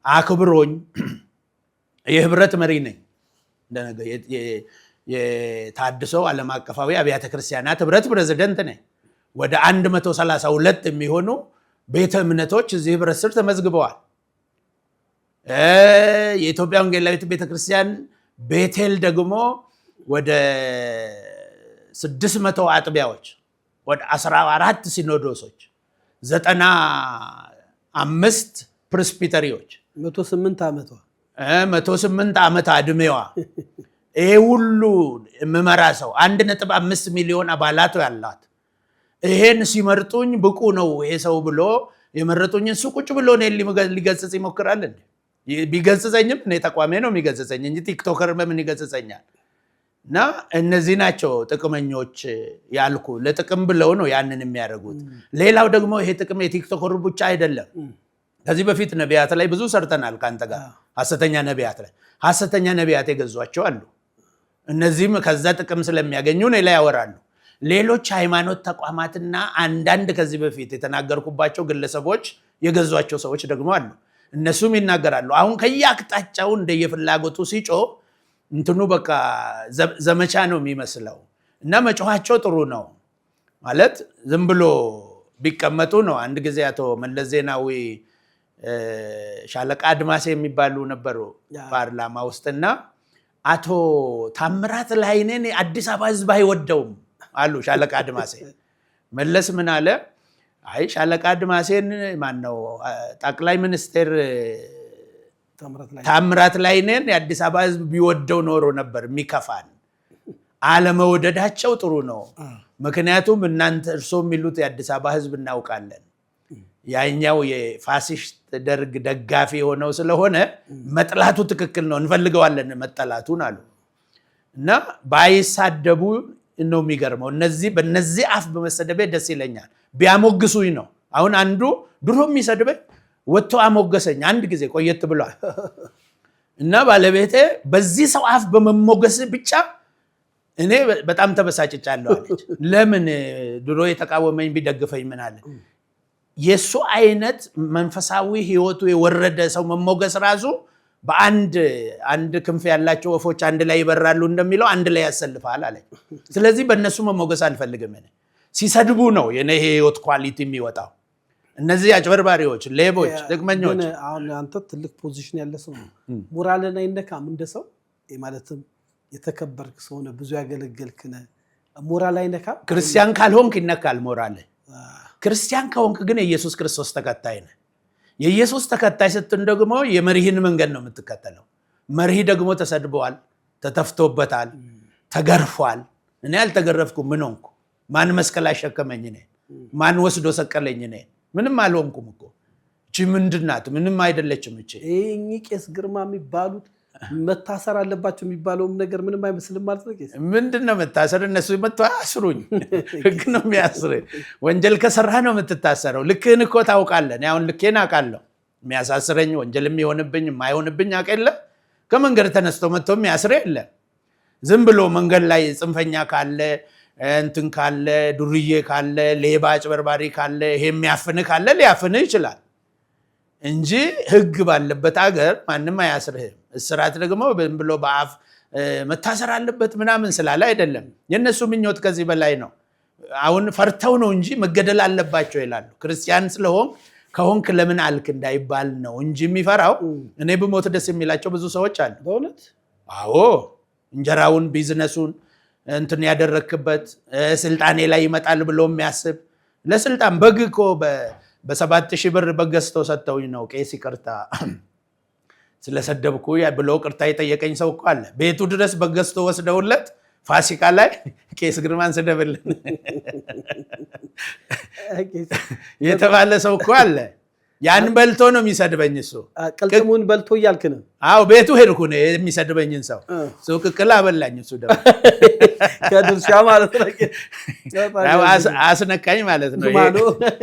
አክብሮኝ የህብረት መሪ ነኝ። የታድሶ ዓለም አቀፋዊ አብያተ ክርስቲያናት ህብረት ፕሬዚደንት ነኝ። ወደ 132 የሚሆኑ ቤተ እምነቶች እዚህ ህብረት ስር ተመዝግበዋል። የኢትዮጵያ ወንጌላዊት ቤተክርስቲያን ቤቴል ደግሞ ወደ 600 አጥቢያዎች፣ ወደ 14 ሲኖዶሶች፣ 95 presbytery ዎች፣ 108 ዓመቷ፣ 108 ዓመት ዕድሜዋ፣ ይሄ ሁሉ የምመራ ሰው፣ 1.5 ሚሊዮን አባላት ያላት፣ ይሄን ሲመርጡኝ ብቁ ነው ይሄ ሰው ብሎ የመረጡኝ እሱ ቁጭ ብሎ እኔን ሊገስጽ ይሞክራል እንዴ? ቢገስጸኝም እኔ ተቋሜ ነው የሚገስጸኝ እንጂ TikToker በምን ይገስጸኛል? እና እነዚህ ናቸው ጥቅመኞች ያልኩ፣ ለጥቅም ብለው ነው ያንን የሚያደርጉት። ሌላው ደግሞ ይሄ ጥቅም የ TikToker ኡ ብቻ አይደለም። ከዚህ በፊት ነቢያት ላይ ብዙ ሰርተናል ከአንተ ጋር፣ ሐሰተኛ ነቢያት ላይ ሐሰተኛ ነቢያት የገዟቸው አሉ። እነዚህም ከዛ ጥቅም ስለሚያገኙ እኔ ላይ ያወራሉ። ሌሎች ሃይማኖት ተቋማትና አንዳንድ ከዚህ በፊት የተናገርኩባቸው ግለሰቦች የገዟቸው ሰዎች ደግሞ አሉ። እነሱም ይናገራሉ። አሁን ከየአቅጣጫው እንደየፍላጎቱ ሲጮህ እንትኑ በቃ ዘመቻ ነው የሚመስለው እና መጮኋቸው ጥሩ ነው ማለት ዝም ብሎ ቢቀመጡ ነው። አንድ ጊዜ አቶ መለስ ዜናዊ ሻለቃ አድማሴ የሚባሉ ነበሩ ፓርላማ ውስጥና አቶ ታምራት ላይኔን አዲስ አበባ ህዝብ አይወደውም አሉ ሻለቃ አድማሴ። መለስ ምን አለ? አይ ሻለቃ አድማሴን ማነው ጠቅላይ ሚኒስትር ታምራት ላይኔን የአዲስ አበባ ህዝብ ቢወደው ኖሮ ነበር የሚከፋን። አለመውደዳቸው ጥሩ ነው። ምክንያቱም እናንተ እርሶ የሚሉት የአዲስ አበባ ህዝብ እናውቃለን፣ ያኛው የፋሲስት ደርግ ደጋፊ የሆነው ስለሆነ መጥላቱ ትክክል ነው፣ እንፈልገዋለን መጠላቱን አሉ። እና ባይሳደቡ ነው የሚገርመው። እነዚህ በነዚህ አፍ በመሰደቤ ደስ ይለኛል፣ ቢያሞግሱኝ ነው። አሁን አንዱ ድሮ የሚሰድበኝ ወጥቶ አሞገሰኝ አንድ ጊዜ ቆየት ብሏል። እና ባለቤቴ በዚህ ሰው አፍ በመሞገስ ብቻ እኔ በጣም ተበሳጭቻለሁ አለች። ለምን ድሮ የተቃወመኝ ቢደግፈኝ ምን አለ? የእሱ አይነት መንፈሳዊ ሕይወቱ የወረደ ሰው መሞገስ ራሱ በአንድ አንድ ክንፍ ያላቸው ወፎች አንድ ላይ ይበራሉ እንደሚለው አንድ ላይ ያሰልፋል አለች። ስለዚህ በእነሱ መሞገስ አልፈልግም። እኔ ሲሰድቡ ነው የኔ የህይወት quality የሚወጣው። እነዚህ አጭበርባሪዎች፣ ሌቦች፣ ጥቅመኞች። አሁን አንተ ትልቅ position ያለ ሰው ነው። ሞራልን አይነካም እንደ ሰው ማለትም የተከበርክ ሰው ነህ፣ ብዙ ያገለገልክ ነህ። ሞራል አይነካም። ክርስቲያን ካልሆንክ ይነካል ሞራል። ክርስቲያን ከሆንክ ግን የኢየሱስ ክርስቶስ ተከታይ ነህ። የኢየሱስ ተከታይ ስትሆን ደግሞ የመሪህን መንገድ ነው የምትከተለው። መሪህ ደግሞ ተሰድበዋል፣ ተተፍቶበታል፣ ተገርፏል። እኔ አልተገረፍኩም። ምን ሆንኩ? ማን መስቀል አሸከመኝ? እኔ ማን ወስዶ ሰቀለኝ? እኔ ምንም አልሆንኩም እኮ። እቺ ምንድን ናት? ምንም አይደለችም። እቺ እኚህ ቄስ ግርማ የሚባሉት መታሰር አለባቸው የሚባለውም ነገር ምንም አይመስልም ማለት ነው። ቄስ ምንድን ነው መታሰር? እነሱ መጥተው አያስሩኝ። ህግ ነው የሚያስር። ወንጀል ከሰራህ ነው የምትታሰረው። ልክህን እኮ ታውቃለህ። እኔ አሁን ልኬን አውቃለሁ። የሚያሳስረኝ ወንጀል የሚሆንብኝ የማይሆንብኝ አውቅ የለ። ከመንገድ ተነስቶ መጥቶ የሚያስር የለ። ዝም ብሎ መንገድ ላይ ጽንፈኛ ካለ እንትን ካለ ዱርዬ ካለ ሌባ አጭበርባሪ ካለ ይሄ የሚያፍንህ ካለ ሊያፍንህ ይችላል እንጂ ህግ ባለበት ሀገር ማንም አያስርህም። እስራት ደግሞ ዝም ብሎ በአፍ መታሰር አለበት ምናምን ስላለ አይደለም። የእነሱ ምኞት ከዚህ በላይ ነው። አሁን ፈርተው ነው እንጂ መገደል አለባቸው ይላሉ። ክርስቲያን ስለሆንክ ከሆንክ ለምን አልክ እንዳይባል ነው እንጂ የሚፈራው። እኔ ብሞት ደስ የሚላቸው ብዙ ሰዎች አሉ። በእውነት አዎ፣ እንጀራውን ቢዝነሱን እንትን ያደረክበት ስልጣኔ ላይ ይመጣል ብሎ የሚያስብ ለስልጣን በግ እኮ በ7,000 ብር በግ ገዝተው ሰጥተውኝ ነው ቄስ ይቅርታ ስለሰደብኩ ብሎ ቅርታ የጠየቀኝ ሰው እኮ አለ። ቤቱ ድረስ በግ ገዝቶ ወስደውለት ፋሲካ ላይ ቄስ ግርማን ስደብልን የተባለ ሰው እኮ አለ። ያን በልቶ ነው የሚሰድበኝ እሱ። ቅልጥሙን በልቶ እያልክ ነው? አዎ ቤቱ ሄድኩ ነው የሚሰድበኝን ሰው እሱ ቅቅል አበላኝ። እሱ ደግሞ ከድርሻ ማለት ነው። አስነካኝ ማለት ነው።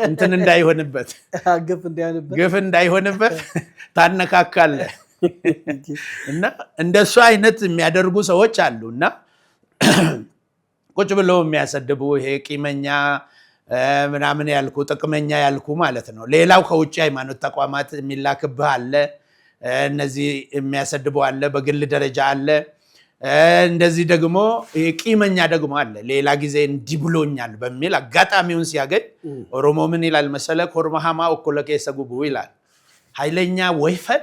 እንትን እንዳይሆንበት ግፍ እንዳይሆንበት ታነካካለህ። እና እንደሱ አይነት የሚያደርጉ ሰዎች አሉ። እና ቁጭ ብለው የሚያሰድቡ ይሄ ቂመኛ ምናምን ያልኩ ጥቅመኛ ያልኩ ማለት ነው። ሌላው ከውጭ ሃይማኖት ተቋማት የሚላክብህ አለ። እነዚህ የሚያሰድቡ አለ፣ በግል ደረጃ አለ። እንደዚህ ደግሞ ቂመኛ ደግሞ አለ። ሌላ ጊዜ እንዲህ ብሎኛል በሚል አጋጣሚውን ሲያገኝ ኦሮሞ ምን ይላል መሰለ? korma hamaa okolee keessa gubu ይላል። ኃይለኛ ወይፈን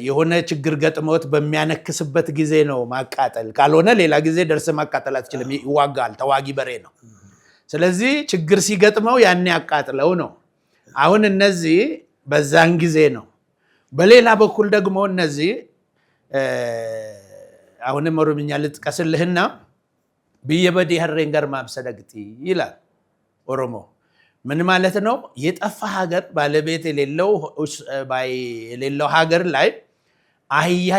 የሆነ ችግር ገጥሞት በሚያነክስበት ጊዜ ነው ማቃጠል። ካልሆነ ሌላ ጊዜ ደርሰህ ማቃጠል አትችልም። ይዋጋል። ተዋጊ በሬ ነው። ስለዚህ ችግር ሲገጥመው ያን ያቃጥለው ነው። አሁን እነዚህ በዛን ጊዜ ነው። በሌላ በኩል ደግሞ እነዚህ አሁንም ኦሮምኛ ልጥቀስልህና biyya badii harreen garmaamsa dhaqxi ይላል ኦሮሞ። ምን ማለት ነው? የጠፋ ሀገር ባለቤት የሌለው ሀገር ላይ አህያ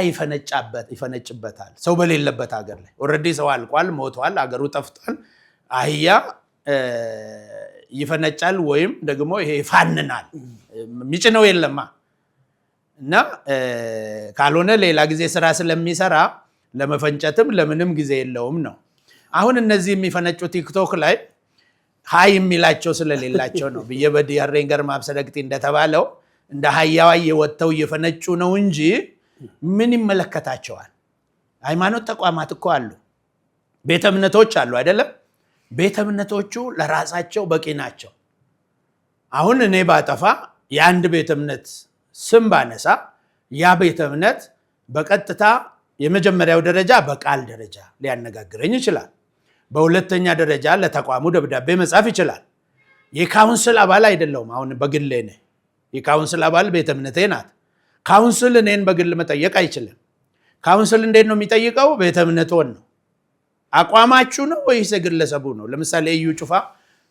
ይፈነጭበታል። ሰው በሌለበት ሀገር ላይ already ሰው አልቋል፣ ሞቷል፣ ሀገሩ ጠፍቷል። አህያ ይፈነጫል ወይም ደግሞ ይሄ ይፋንናል። የሚጭነው የለማ እና ካልሆነ ሌላ ጊዜ ስራ ስለሚሰራ ለመፈንጨትም ለምንም ጊዜ የለውም ነው። አሁን እነዚህ የሚፈነጩ ቲክቶክ ላይ ሀይ የሚላቸው ስለሌላቸው ነው። biyya badii harreen garmaamsa dhaqxi እንደተባለው እንደ አህያዋ እየወጥተው እየፈነጩ ነው እንጂ ምን ይመለከታቸዋል? ሃይማኖት ተቋማት እኮ አሉ፣ ቤተ እምነቶች አሉ አይደለም? ቤተ እምነቶቹ ለራሳቸው በቂ ናቸው። አሁን እኔ ባጠፋ የአንድ ቤተ እምነት ስም ባነሳ ያ ቤተ እምነት በቀጥታ የመጀመሪያው ደረጃ በቃል ደረጃ ሊያነጋግረኝ ይችላል። በሁለተኛ ደረጃ ለተቋሙ ደብዳቤ መጻፍ ይችላል። የ council አባል አይደለሁም። አሁን በግሌ ነኝ። የ council አባል ቤተ እምነቴ ናት። Council እኔን በግል መጠየቅ አይችልም። Council እንዴት ነው የሚጠይቀው? ቤተ እምነቶን ነው። አቋማችሁ ነው ወይስ የግለሰቡ ነው? ለምሳሌ እዩ ጩፋ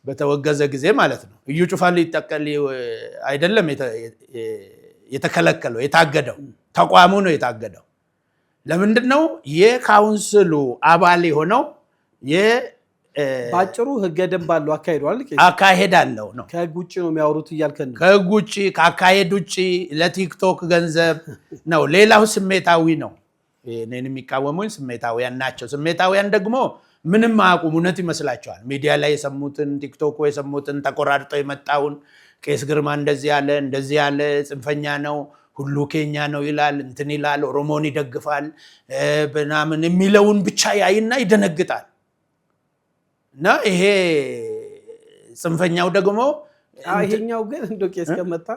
በተወገዘ ጊዜ ማለት ነው። እዩ ጩፋ ሊጠቀል አይደለም የተከለከለው፣ የታገደው ተቋሙ ነው የታገደው። ለምንድን ነው? የ council ኡ አባል የሆነው በአጭሩ ህገ ደንብ አለው፣ አካሄዷል። አካሄድ አለው ነው። ከህግ ውጭ ነው የሚያወሩት እያልከን ነው። ከህግ ውጭ፣ ከአካሄድ ውጭ ለቲክቶክ ገንዘብ ነው። ሌላው ስሜታዊ ነው። እኔን የሚቃወሙኝ ስሜታውያን ናቸው። ስሜታውያን ደግሞ ምንም አያውቁም፣ እውነት ይመስላቸዋል። ሚዲያ ላይ የሰሙትን፣ ቲክቶክ የሰሙትን፣ ተቆራርጦ የመጣውን ቄስ ግርማ እንደዚህ ያለ እንደዚህ ያለ ጽንፈኛ ነው፣ ሁሉ ኬኛ ነው ይላል፣ እንትን ይላል፣ ኦሮሞን ይደግፋል ምናምን የሚለውን ብቻ ያይና ይደነግጣል። እና ይሄ ጽንፈኛው ደግሞ ይሄኛው ግን እንደ ቄስ ከመጣ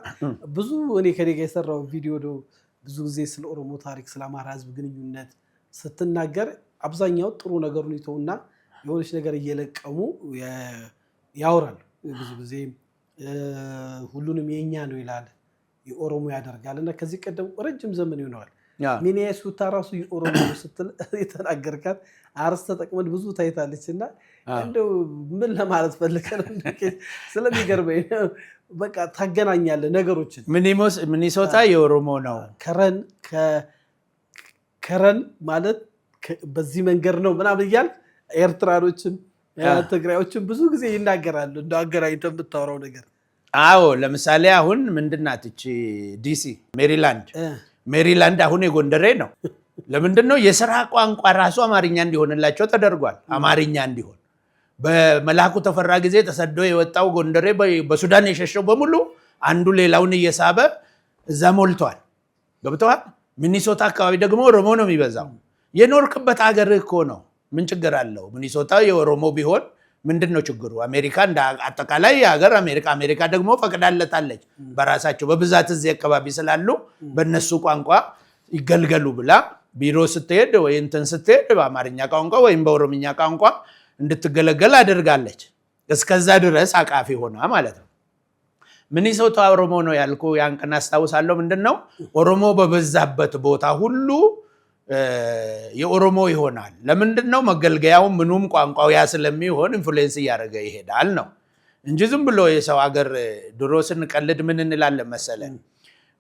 ብዙ እኔ ከኔ ጋር የሰራው ቪዲዮ ነው። ብዙ ጊዜ ስለ ኦሮሞ ታሪክ፣ ስለ አማራ ህዝብ ግንኙነት ስትናገር አብዛኛው ጥሩ ነገሩን ይተውና የሆነች ነገር እየለቀሙ ያወራሉ። ብዙ ጊዜ ሁሉንም የኛ ነው ይላል፣ የኦሮሞ ያደርጋል። እና ከዚህ ቀደም ረጅም ዘመን ይሆነዋል ሚኒሶታ ራሱ የኦሮሞ ነው ስትል የተናገርካት አርዕስት ተጠቅመን ብዙ ታይታለች። እና እንደው ምን ለማለት ፈልገህ ነው? ስለሚገርመኝ በቃ ታገናኛለህ ነገሮችን። ሚኒሶታ የኦሮሞ ነው። ከረን ከረን ማለት በዚህ መንገድ ነው ምናምን እያልክ ኤርትራኖችም ትግራዮችም ብዙ ጊዜ ይናገራሉ። እንደ አገናኝተህ የምታወራው ነገር። አዎ፣ ለምሳሌ አሁን ምንድናት እቺ ዲሲ፣ ሜሪላንድ፣ ሜሪላንድ አሁን የጎንደሬ ነው። ለምንድን ነው? የስራ ቋንቋ ራሱ አማርኛ እንዲሆንላቸው ተደርጓል። አማርኛ እንዲሆን በመላኩ ተፈራ ጊዜ ተሰዶ የወጣው ጎንደሬ፣ በሱዳን የሸሸው በሙሉ አንዱ ሌላውን እየሳበ እዛ ሞልቷል። ገብተዋል። ሚኒሶታ አካባቢ ደግሞ ኦሮሞ ነው የሚበዛው። የኖርክበት ሀገር እኮ ነው። ምን ችግር አለው? ሚኒሶታ የኦሮሞ ቢሆን ምንድን ነው ችግሩ? አሜሪካ እንደ አጠቃላይ የሀገር አሜሪካ፣ አሜሪካ ደግሞ ፈቅዳለታለች። በራሳቸው በብዛት እዚህ አካባቢ ስላሉ በእነሱ ቋንቋ ይገልገሉ ብላ ቢሮ ስትሄድ ወይ እንትን ስትሄድ በአማርኛ ቋንቋ ወይም በኦሮምኛ ቋንቋ እንድትገለገል አድርጋለች። እስከዛ ድረስ አቃፊ ሆና ማለት ነው። ሚኒሶታ ኦሮሞ ነው ያልኩ ያን ቀን አስታውሳለሁ። ምንድን ነው፣ ኦሮሞ በበዛበት ቦታ ሁሉ የኦሮሞ ይሆናል። ለምንድን ነው? መገልገያው ምኑም ቋንቋው ያ ስለሚሆን influence እያደረገ ይሄዳል ነው እንጂ ዝም ብሎ የሰው ሀገር ድሮ ስንቀልድ ምን እንላለን መሰለን?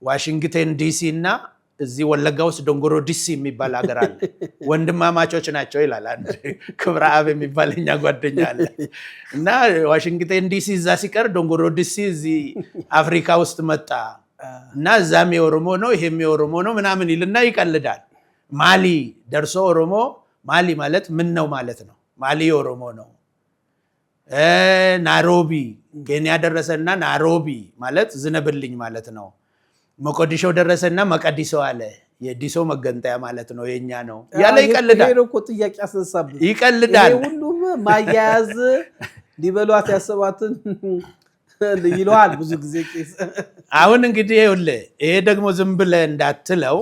ዋሽንግተን ዲሲ እና እዚህ ወለጋ ውስጥ ደንጎሮ ዲሲ የሚባል ሀገር አለ። ወንድማማቾች ናቸው ይላል አንድ ክብረ አብ የሚባል እኛ ጓደኛ አለ። እና ዋሽንግተን ዲሲ እዛ ሲቀር ደንጎሮ ዲሲ እዚህ አፍሪካ ውስጥ መጣ እና እዛም የኦሮሞ ነው ይሄም የኦሮሞ ነው ምናምን ይልና ይቀልዳል። ማሊ ደርሶ ኦሮሞ ማሊ ማለት ምን ነው ማለት ነው። ማሊ የኦሮሞ ነው። ናይሮቢ ኬንያ ደረሰና ናይሮቢ ማለት ዝነብልኝ ማለት ነው። ሞቃዲሾ ደረሰና መቀዲሶ አለ። የዲሶ መገንጠያ ማለት ነው፣ የኛ ነው ያለ ይቀልዳል። ይሄ እኮ ጥያቄ ያስነሳብህ። ይቀልዳል። ይሄ ሁሉም ማያያዝ ሊበሏት ያሰባትን ይለዋል ብዙ ጊዜ ቄስ። አሁን እንግዲህ ይኸውልህ ይሄ ደግሞ ዝም ብለህ እንዳትለው፣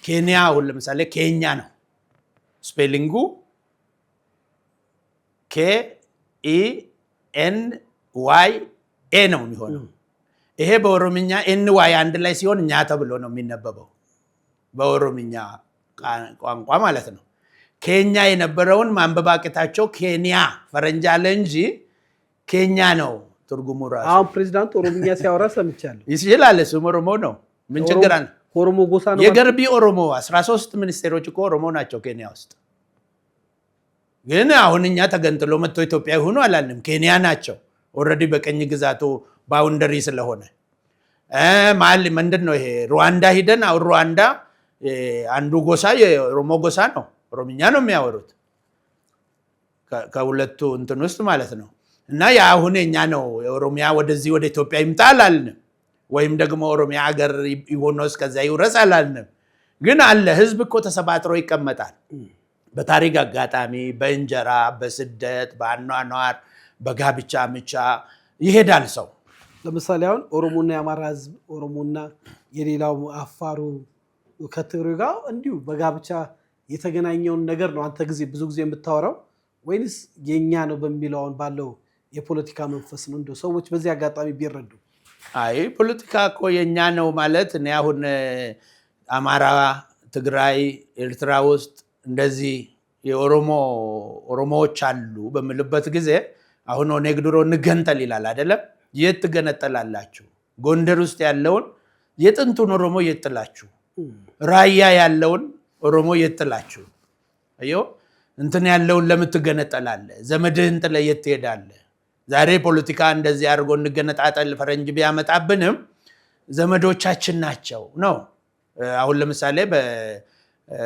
ኬንያ አሁን ለምሳሌ ኬኛ ነው spelling ኡ፣ KENYA ነው የሚሆነው። ይሄ በኦሮምኛ NY አንድ ላይ ሲሆን ኛ ተብሎ ነው የሚነበበው በኦሮምኛ ቋንቋ ማለት ነው። ኬኛ የነበረውን ማንበብ አቅታቸው ኬንያ ፈረንጅ አለ እንጂ ኬኛ ነው ትርጉሙ ራሱ። አሁን ፕሬዚዳንቱ ኦሮምኛ ሲያወራ ሰምቻለሁ። ይችላል፣ እሱም ኦሮሞ ነው። ምን ችግር አለ? ኦሮሞ ጎሳ ነው። የገርቢ ኦሮሞ 13 ሚኒስቴሮች እኮ ኦሮሞ ናቸው ኬንያ ውስጥ። ግን አሁን እኛ ተገንጥሎ መጥቶ ኢትዮጵያ ይሁኑ አላልንም። ኬንያ ናቸው already በቅኝ ግዛቱ boundary ስለሆነ። ማሊ ምንድን ነው ይሄ? ሩዋንዳ ሂደን አሁን ሩዋንዳ አንዱ ጎሳ የኦሮሞ ጎሳ ነው። ኦሮምኛ ነው የሚያወሩት ከሁለቱ እንትን ውስጥ ማለት ነው። እና የአሁን የኛ ነው፣ የኦሮሚያ ወደዚህ ወደ ኢትዮጵያ ይምጣ አላልንም። ወይም ደግሞ ኦሮሚያ ሀገር ሆኖ እስከዚያ ይውረስ አላልንም። ግን አለ፣ ህዝብ እኮ ተሰባጥሮ ይቀመጣል። በታሪክ አጋጣሚ፣ በእንጀራ፣ በስደት፣ በአኗኗር፣ በጋብቻ ምቻ ይሄዳል ሰው። ለምሳሌ አሁን ኦሮሞና የአማራ ህዝብ፣ ኦሮሞና የሌላው አፋሩ ከትግሬው ጋር እንዲሁ በጋብቻ የተገናኘውን ነገር ነው አንተ ጊዜ ብዙ ጊዜ የምታወራው ወይንስ የኛ ነው በሚለው አሁን ባለው የፖለቲካ መንፈስ ነው? እንደው ሰዎች በዚህ አጋጣሚ ቢረዱ። አይ ፖለቲካ እኮ የኛ ነው ማለት እኔ አሁን አማራ፣ ትግራይ፣ ኤርትራ ውስጥ እንደዚህ የኦሮሞ ኦሮሞዎች አሉ በምልበት ጊዜ አሁን ኦነግ ድሮ እንገንጠል ይላል አይደለም? የት ትገነጠላላችሁ? ጎንደር ውስጥ ያለውን የጥንቱን ኦሮሞ የት ጥላችሁ? ራያ ያለውን ኦሮሞ የት ጥላችሁ? አየሁ እንትን ያለውን ለምን ትገነጠላለህ? ዘመድህን ጥለህ የት ትሄዳለህ? ዛሬ ፖለቲካ እንደዚህ አድርጎ እንገነጣጠል ፈረንጅ ቢያመጣብንም ዘመዶቻችን ናቸው ነው። አሁን ለምሳሌ በኢትዮጵያ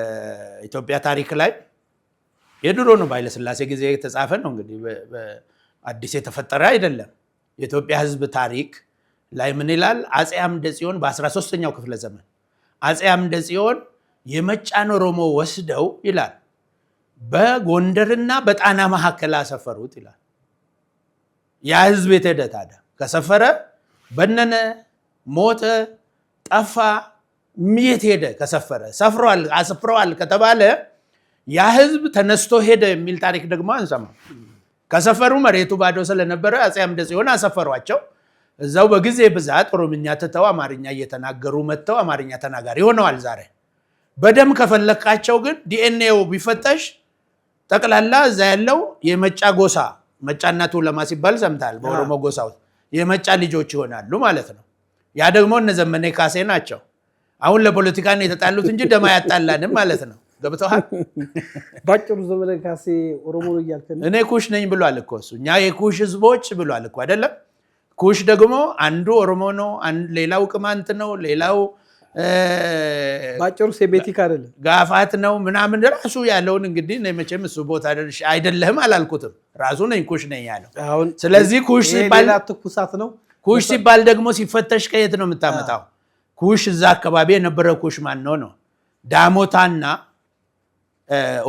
ታሪክ ላይ የድሮ ነው፣ በኃይለሥላሴ ጊዜ የተጻፈ ነው። እንግዲህ አዲስ የተፈጠረ አይደለም። የኢትዮጵያ ሕዝብ ታሪክ ላይ ምን ይላል? አፄ አምደ ጽዮን በ13ኛው ክፍለ ዘመን አፄ አምደ ጽዮን የመጫን ኦሮሞ ወስደው ይላል በጎንደርና በጣና መካከል አሰፈሩት ይላል። ያ ህዝብ የት ሄደ ታዲያ? ከሰፈረ በነነ፣ ሞተ፣ ጠፋ፣ የት ሄደ? ከሰፈረ ሰፍሯል፣ አስፍረዋል ከተባለ ያ ህዝብ ተነስቶ ሄደ የሚል ታሪክ ደግሞ አንሰማም። ከሰፈሩ መሬቱ ባዶ ስለነበረ አፄ አምደ ጽዮን አሰፈሯቸው። እዛው በጊዜ ብዛት ኦሮምኛ ትተው አማርኛ እየተናገሩ መጥተው አማርኛ ተናጋሪ ሆነዋል። ዛሬ በደም ከፈለካቸው ግን ዲኤንኤው ቢፈተሽ ጠቅላላ እዛ ያለው የመጫ ጎሳ መጫና ቱለማ ሲባል ሰምታል። በኦሮሞ ጎሳ ውስጥ የመጫ ልጆች ይሆናሉ ማለት ነው። ያ ደግሞ እነ ዘመነ ካሴ ናቸው። አሁን ለፖለቲካ ነው የተጣሉት እንጂ ደማ አያጣላንም ማለት ነው። ገብተዋል። ባጭሩ ዘመነ ካሴ ኦሮሞ ነው እያልከን? እኔ ኩሽ ነኝ ብሏል እኮ እሱ። እኛ የኩሽ ህዝቦች ብሏል እኮ አይደለም። ኩሽ ደግሞ አንዱ ኦሮሞ ነው፣ ሌላው ቅማንት ነው፣ ሌላው ባጭሩ ሴሜቲክ አይደለም፣ ጋፋት ነው ምናምን ራሱ ያለውን እንግዲህ እኔ መቼም እሱ ቦታ አይደለህም አላልኩትም። ራሱ ነኝ ኩሽ ነኝ ያለው። ስለዚህ ኩሽ ሲባል ትኩሳት ነው። ኩሽ ሲባል ደግሞ ሲፈተሽ ከየት ነው የምታመጣው? ኩሽ እዛ አካባቢ የነበረ ኩሽ ማን ነው ነው? ዳሞታና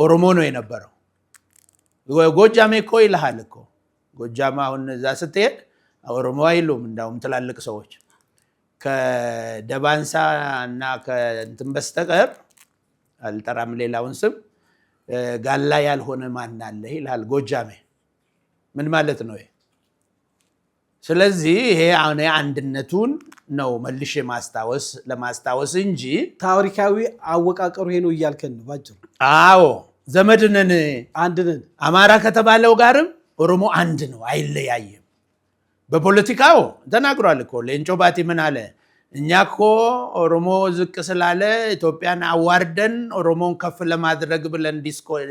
ኦሮሞ ነው የነበረው። ጎጃሜ እኮ ይልሃል እኮ ጎጃም አሁን እዛ ስትሄድ ኦሮሞ አይሉም። እንዳውም ትላልቅ ሰዎች ከደባንሳ እና ከእንትን በስተቀር አልጠራም ሌላውን ስም፣ ጋላ ያልሆነ ማን አለ ይልሃል ጎጃሜ። ምን ማለት ነው? ስለዚህ ይሄ አሁን አንድነቱን ነው መልሼ ማስታወስ ለማስታወስ እንጂ ታሪካዊ አወቃቀሩ ይሄ ነው እያልከን ነው ባጭሩ። አዎ ዘመድ ነን፣ አንድ ነን። አማራ ከተባለው ጋርም ኦሮሞ አንድ ነው፣ አይለያይም። በፖለቲካው ተናግሯል እኮ ሌንጮ ባቲ ምን አለ? እኛ እኮ ኦሮሞ ዝቅ ስላለ ኢትዮጵያን አዋርደን ኦሮሞን ከፍ ለማድረግ ብለን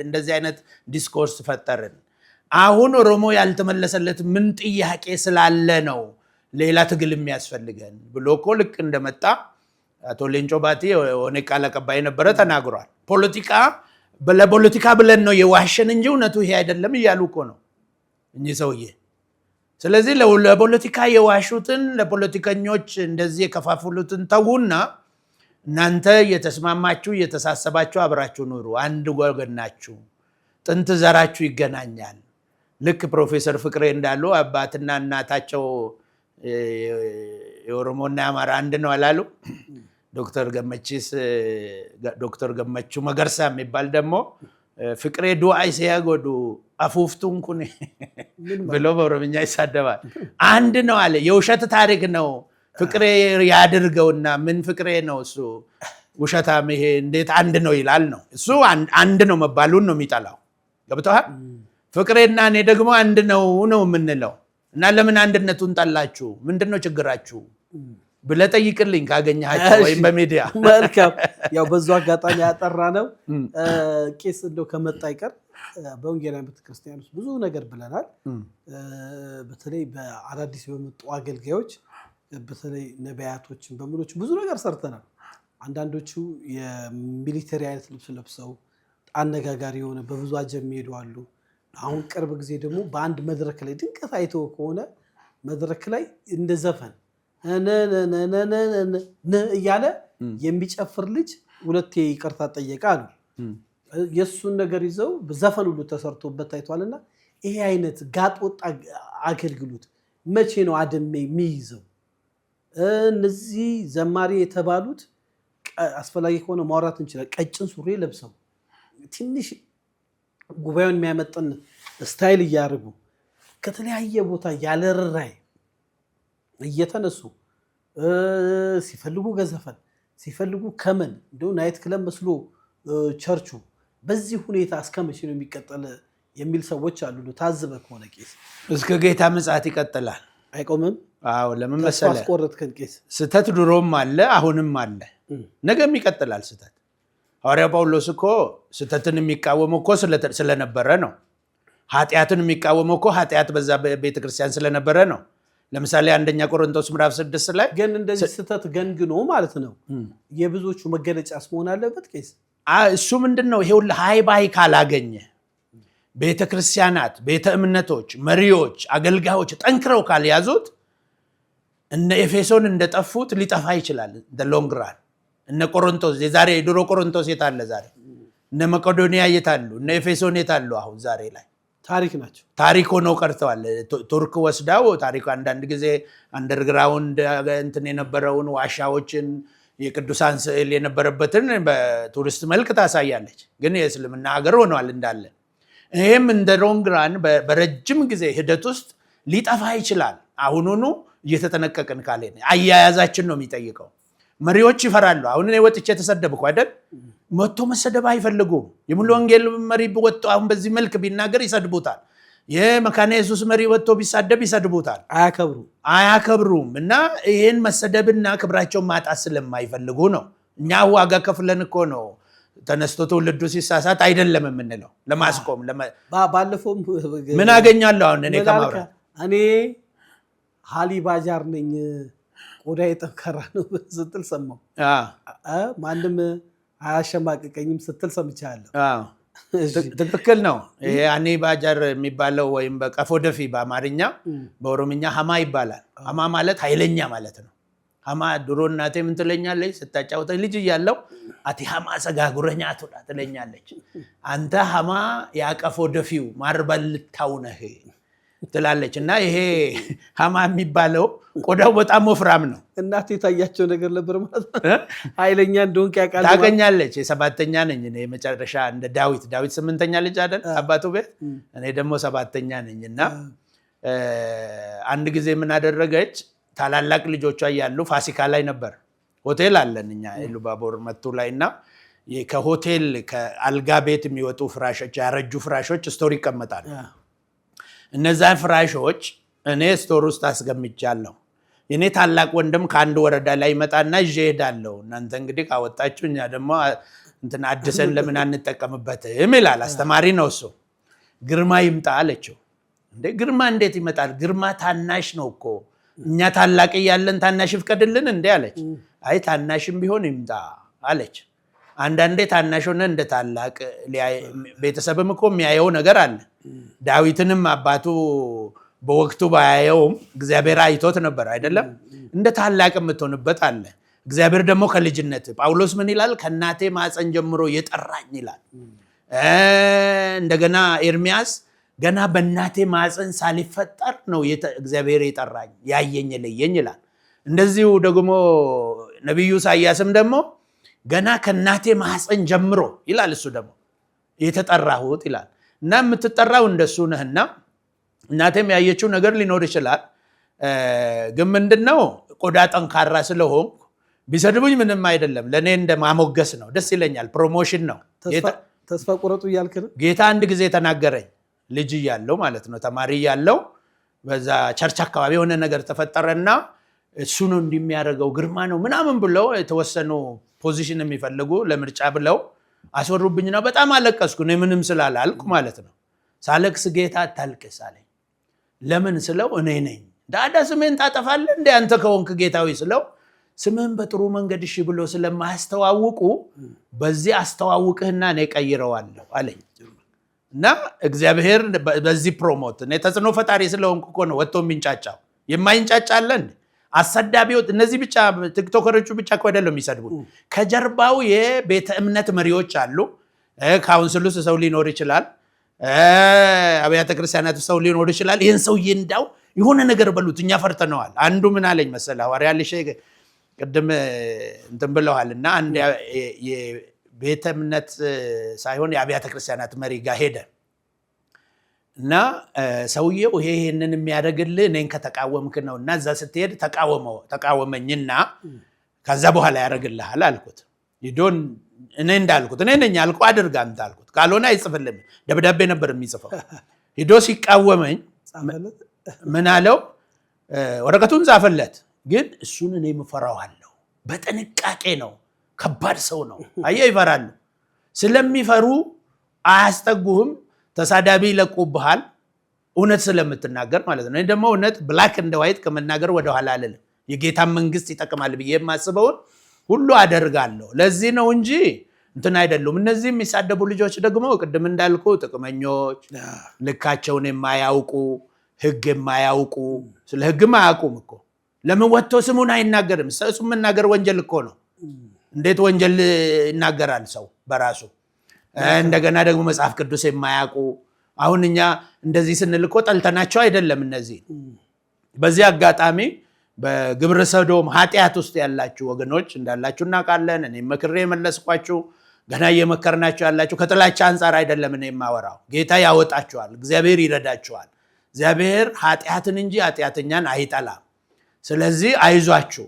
እንደዚህ አይነት discourse ፈጠርን። አሁን ኦሮሞ ያልተመለሰለት ምን ጥያቄ ስላለ ነው ሌላ ትግል የሚያስፈልገን ብሎ እኮ ልክ እንደመጣ አቶ ሌንጮ ባቲ የሆነ ቃል አቀባይ ነበረ ተናግሯል። ፖለቲካ ለፖለቲካ ብለን ነው የዋሸን እንጂ እውነቱ ይሄ አይደለም እያሉ እኮ ነው እኚህ ሰውዬ። ስለዚህ ለፖለቲካ የዋሹትን ለፖለቲከኞች እንደዚህ የከፋፍሉትን ተዉና እናንተ እየተስማማችሁ እየተሳሰባችሁ አብራችሁ ኑሩ። አንድ ወገን ናችሁ። ጥንት ዘራችሁ ይገናኛል። ልክ ፕሮፌሰር ፍቅሬ እንዳሉ አባትና እናታቸው የኦሮሞና የአማራ አንድ ነው አላሉ። ዶክተር ገመቺስ ዶክተር ገመቹ መገርሳ የሚባል ደግሞ ፍቅሬ ዱአይ ሲያጎዱ afuuftuun kun ብሎ በኦሮምኛ ይሳደባል። አንድ ነው አለ። የውሸት ታሪክ ነው። ፍቅሬ ያድርገውና ምን ፍቅሬ ነው እሱ ውሸታም፣ ይሄ እንዴት አንድ ነው ይላል ነው እሱ አንድ ነው መባሉን ነው የሚጠላው። ገብተዋል። ፍቅሬና እኔ ደግሞ አንድ ነው ነው የምንለው እና ለምን አንድነቱን ጠላችሁ? ምንድን ነው ችግራችሁ ብለህ ጠይቅልኝ ካገኘሃቸው ወይም በሚዲያ። መልካም። ያው በዙ አጋጣሚ ያጠራ ነው። ቄስ እንደው ከመጣ አይቀር በወንጌላውያን ቤተክርስቲያን ውስጥ ብዙ ነገር ብለናል። በተለይ በአዳዲስ በመጡ አገልጋዮች በተለይ ነቢያቶችን በምኖች ብዙ ነገር ሰርተናል። አንዳንዶቹ የ military አይነት ልብስ ለብሰው አነጋጋሪ የሆነ በብዙ አጀብ የሚሄዱ አሉ። አሁን ቅርብ ጊዜ ደግሞ በአንድ መድረክ ላይ ድንገት አይቶ ከሆነ መድረክ ላይ እንደ ዘፈን እያለ የሚጨፍር ልጅ ሁለቴ ይቅርታ ጠየቀ አሉ። የእሱን ነገር ይዘው ዘፈን ሁሉ ተሰርቶበት ታይቷልና ይሄ አይነት ጋጥ ወጥ አገልግሎት መቼ ነው አደሜ የሚይዘው? እነዚህ ዘማሪ የተባሉት አስፈላጊ ከሆነ ማውራት እንችላለን። ቀጭን ሱሪ ለብሰው ትንሽ ጉባኤውን የሚያመጥን style እያደረጉ ከተለያየ ቦታ ያለ ርህራሄ እየተነሱ ሲፈልጉ ገዘፈን ሲፈልጉ ከመን እንዲሁ night club መስሎ ቸርቹ በዚህ ሁኔታ እስከ መቼ ነው የሚቀጠል የሚል ሰዎች አሉ። ታዝበህ ከሆነ ቄስ እስከ ጌታ ምጽአት ይቀጥላል፣ አይቆምም። አዎ ለምን መሰለህ? አስቆረጥከን ቄስ። ስህተት ድሮም አለ አሁንም አለ፣ ነገም ይቀጥላል ስህተት። ሐዋርያው ጳውሎስ እኮ ስህተትን የሚቃወመው እኮ ስለነበረ ነው። ኃጢአትን የሚቃወመው እኮ ኃጢአት በዛ ቤተክርስቲያን ስለነበረ ነው። ለምሳሌ አንደኛ ቆሮንቶስ ምዕራፍ 6 ላይ ግን እንደዚህ ስህተት ገንግኖ ማለት ነው የብዙዎቹ መገለጫስ መሆን አለበት ቄስ። እሱ ምንድን ነው? ይሄው ሃይ ባይ ካላገኘ ቤተ ክርስቲያናት፣ ቤተ እምነቶች፣ መሪዎች፣ አገልጋዮች ጠንክረው ካልያዙት እነ ኤፌሶን እንደጠፉት ሊጠፋ ይችላል። Long run እነ ቆሮንቶስ የዛሬ የድሮ ቆሮንቶስ የት አለ ዛሬ? እነ መቄዶንያ የት አሉ? እነ ኤፌሶን የት አሉ? አሁን ዛሬ ላይ ታሪክ ናቸው። ታሪክ ሆነው ቀርተዋል። ቱርክ ወስዳው ታሪክ አንዳንድ ጊዜ underground እንትን የነበረውን ዋሻዎችን የቅዱሳን ስዕል የነበረበትን በቱሪስት መልክ ታሳያለች። ግን የእስልምና ሀገር ሆነዋል እንዳለ። ይህም እንደ long run በረጅም ጊዜ ሂደት ውስጥ ሊጠፋ ይችላል። አሁኑኑ እየተጠነቀቅን ካልሄድን አያያዛችን ነው የሚጠይቀው። መሪዎች ይፈራሉ። አሁን እኔ ወጥቼ ተሰደብኩ አይደል? መጥቶ መሰደብ አይፈልጉም። የሙሉ ወንጌል መሪ ወጥቶ አሁን በዚህ መልክ ቢናገር ይሰድቡታል። የመካነ ኢየሱስ መሪ ወጥቶ ቢሳደብ ይሰድቡታል። አያከብሩም። እና ይህን መሰደብና ክብራቸውን ማጣት ስለማይፈልጉ ነው። እኛ ዋጋ ከፍለን እኮ ነው ተነስቶ ትውልዱ ሲሳሳት አይደለም የምንለው ለማስቆም። ባለፈውም ምን አገኛለሁ አሁን እኔ ከማውራት? እኔ ሀሊ ባጃር ነኝ ቆዳ የጠንካራ ነው ስትል ሰማሁ። ማንም አያሸማቅቀኝም ስትል ሰምቻለሁ። ትክክል ነው። ይሄ አኒ ባጃር የሚባለው ወይም በቀፎ ደፊ በአማርኛ በኦሮምኛ ሀማ ይባላል። ሀማ ማለት ኃይለኛ ማለት ነው። ሀማ ድሮ እናቴ ምን ትለኛለች ስታጫውተኝ ልጅ እያለሁ ati hamaa ሰጋጉረኛ ቱዳ ትለኛለች። አንተ ሀማ ያቀፎ ደፊው ማርበልታው ነህ ትላለች። እና ይሄ ሀማ የሚባለው ቆዳው በጣም ወፍራም ነው። እናቴ የታያቸው ነገር ነበር ማለት ነው። ኃይለኛ እንደሆንክ ያውቃል። ታገኛለች። የሰባተኛ ነኝ እኔ የመጨረሻ እንደ ዳዊት ዳዊት 8ኛ ልጅ አይደል አባቱ ቤት፣ እኔ ደግሞ 7ኛ ነኝ። እና አንድ ጊዜ ምን አደረገች? ታላላቅ ልጆቿ እያሉ ፋሲካ ላይ ነበር። ሆቴል አለን እኛ ኢሉባቦር መቱ ላይ እና ከሆቴል ከአልጋ ቤት የሚወጡ ፍራሾች፣ ያረጁ ፍራሾች store ይቀመጣሉ። እነዛን ፍራሾች እኔ store ውስጥ አስገምቻለሁ። የኔ ታላቅ ወንድም ከአንድ ወረዳ ላይ ይመጣና ይዤ እሄዳለሁ። እናንተ እንግዲህ ካወጣችሁ እኛ ደግሞ እንትን አድሰን ለምን አንጠቀምበትም ይላል። አስተማሪ ነው እሱ። ግርማ ይምጣ አለችው። እንዴ ግርማ እንዴት ይመጣል? ግርማ ታናሽ ነው እኮ እኛ ታላቅ እያለን ታናሽ ይፍቀድልን እንዴ አለች። አይ ታናሽም ቢሆን ይምጣ አለች። አንዳንዴ ታናሽ ሆነ እንደ ታላቅ ቤተሰብም እኮ የሚያየው ነገር አለ። ዳዊትንም አባቱ በወቅቱ ባያየውም እግዚአብሔር አይቶት ነበር አይደለም? እንደ ታላቅ የምትሆንበት አለ። እግዚአብሔር ደግሞ ከልጅነት ጳውሎስ ምን ይላል? ከእናቴ ማፀን ጀምሮ የጠራኝ ይላል። እንደገና ኤርሚያስ ገና በእናቴ ማፀን ሳልፈጠር ነው እግዚአብሔር የጠራኝ ያየኝ የለየኝ ይላል። እንደዚሁ ደግሞ ነቢዩ ኢሳያስም ደግሞ ገና ከእናቴ ማፀን ጀምሮ ይላል እሱ ደግሞ የተጠራሁት ይላል። እና የምትጠራው እንደሱ ነህና እናቴም ያየችው ነገር ሊኖር ይችላል። ግን ምንድነው ቆዳ ጠንካራ ስለሆንኩ ቢሰድቡኝ ምንም አይደለም። ለእኔ እንደ ማሞገስ ነው፣ ደስ ይለኛል። promotion ነው። ተስፋ ቆረጡ እያልክ ነው? ጌታ አንድ ጊዜ ተናገረኝ፣ ልጅ እያለሁ ማለት ነው፣ ተማሪ እያለሁ በዛ church አካባቢ የሆነ ነገር ተፈጠረና እሱ ነው እንደሚያደርገው ግርማ ነው ምናምን ብለው የተወሰኑ position የሚፈልጉ ለምርጫ ብለው አስወሩብኝና በጣም አለቀስኩ። እኔ ምንም ስላላልኩ ማለት ነው። ሳለቅስ ጌታ አታልቅስ አለኝ። ለምን ስለው እኔ ነኝ። ዳዳ ስሜን ታጠፋለህ እንደ አንተ ከሆንክ ጌታዊ ስለው ስምህን በጥሩ መንገድ እሺ ብሎ ስለማያስተዋውቁ በዚህ አስተዋውቅህና እኔ ቀይረዋለሁ አለኝ። እና እግዚአብሔር በዚህ promote እኔ ተጽዕኖ ፈጣሪ ስለሆንኩ እኮ ነው ወጥቶ የሚንጫጫው። የማይንጫጫ አለ እንዴ? አሰዳቢዎች እነዚህ ብቻ ቲክቶከሮቹ ብቻ እኮ አይደለም የሚሰድቡት። ከጀርባው የቤተ እምነት መሪዎች አሉ። council ውስጥ ሰው ሊኖር ይችላል። አብያተ ክርስቲያናት ሰው ሊኖር ይችላል። ይህን ሰውዬ እንዳው የሆነ ነገር በሉት፣ እኛ ፈርተነዋል። አንዱ ምን አለኝ መሰለህ፣ ሐዋርያ ልሼ ቅድም እንትን ብለዋል እና አንድ የቤተ እምነት ሳይሆን የአብያተ ክርስቲያናት መሪ ጋር ሄደ እና ሰውየው ይሄንን የሚያደርግልህ እኔን ከተቃወምክ ነው እና እዛ ስትሄድ ተቃወመኝና ከዛ በኋላ ያደርግልሃል አልኩት። ሂዶን እኔ እንዳልኩት እኔ ነኝ ያልኩህ አድርግ አንተ አልኩት። ካልሆነ አይጽፍልም። ደብዳቤ ነበር የሚጽፈው። ሂዶ ሲቃወመኝ ምን አለው? ወረቀቱን ጻፈለት። ግን እሱን እኔ እፈራዋለሁ። በጥንቃቄ ነው። ከባድ ሰው ነው። አየህ፣ ይፈራሉ። ስለሚፈሩ አያስጠጉህም። ተሳዳቢ ይለቁብሃል፣ እውነት ስለምትናገር ማለት ነው። እኔ ደግሞ እውነት black and white ከመናገር ወደኋላ አልልም። የጌታን መንግስት ይጠቅማል ብዬ የማስበውን ሁሉ አደርጋለሁ። ለዚህ ነው እንጂ እንትን አይደሉም። እነዚህ የሚሳደቡ ልጆች ደግሞ ቅድም እንዳልኩ ጥቅመኞች፣ ልካቸውን የማያውቁ፣ ህግ የማያውቁ፣ ስለ ህግም አያውቁም እኮ። ለምን ወጥቶ ስሙን አይናገርም? እሱ መናገር ወንጀል እኮ ነው። እንዴት ወንጀል ይናገራል ሰው በራሱ? እንደገና ደግሞ መጽሐፍ ቅዱስ የማያውቁ፣ አሁን እኛ እንደዚህ ስንል እኮ ጠልተናቸው አይደለም። እነዚህ በዚህ አጋጣሚ በግብረ ሰዶም ኃጢአት ውስጥ ያላችሁ ወገኖች እንዳላችሁ እናውቃለን። እኔም መክሬ የመለስኳችሁ፣ ገና እየመከርናችሁ ያላችሁ ከጥላቻ አንጻር አይደለም። እኔ የማወራው ጌታ ያወጣችኋል፣ እግዚአብሔር ይረዳችኋል። እግዚአብሔር ኃጢአትን እንጂ ኃጢአተኛን አይጠላም። ስለዚህ አይዟችሁ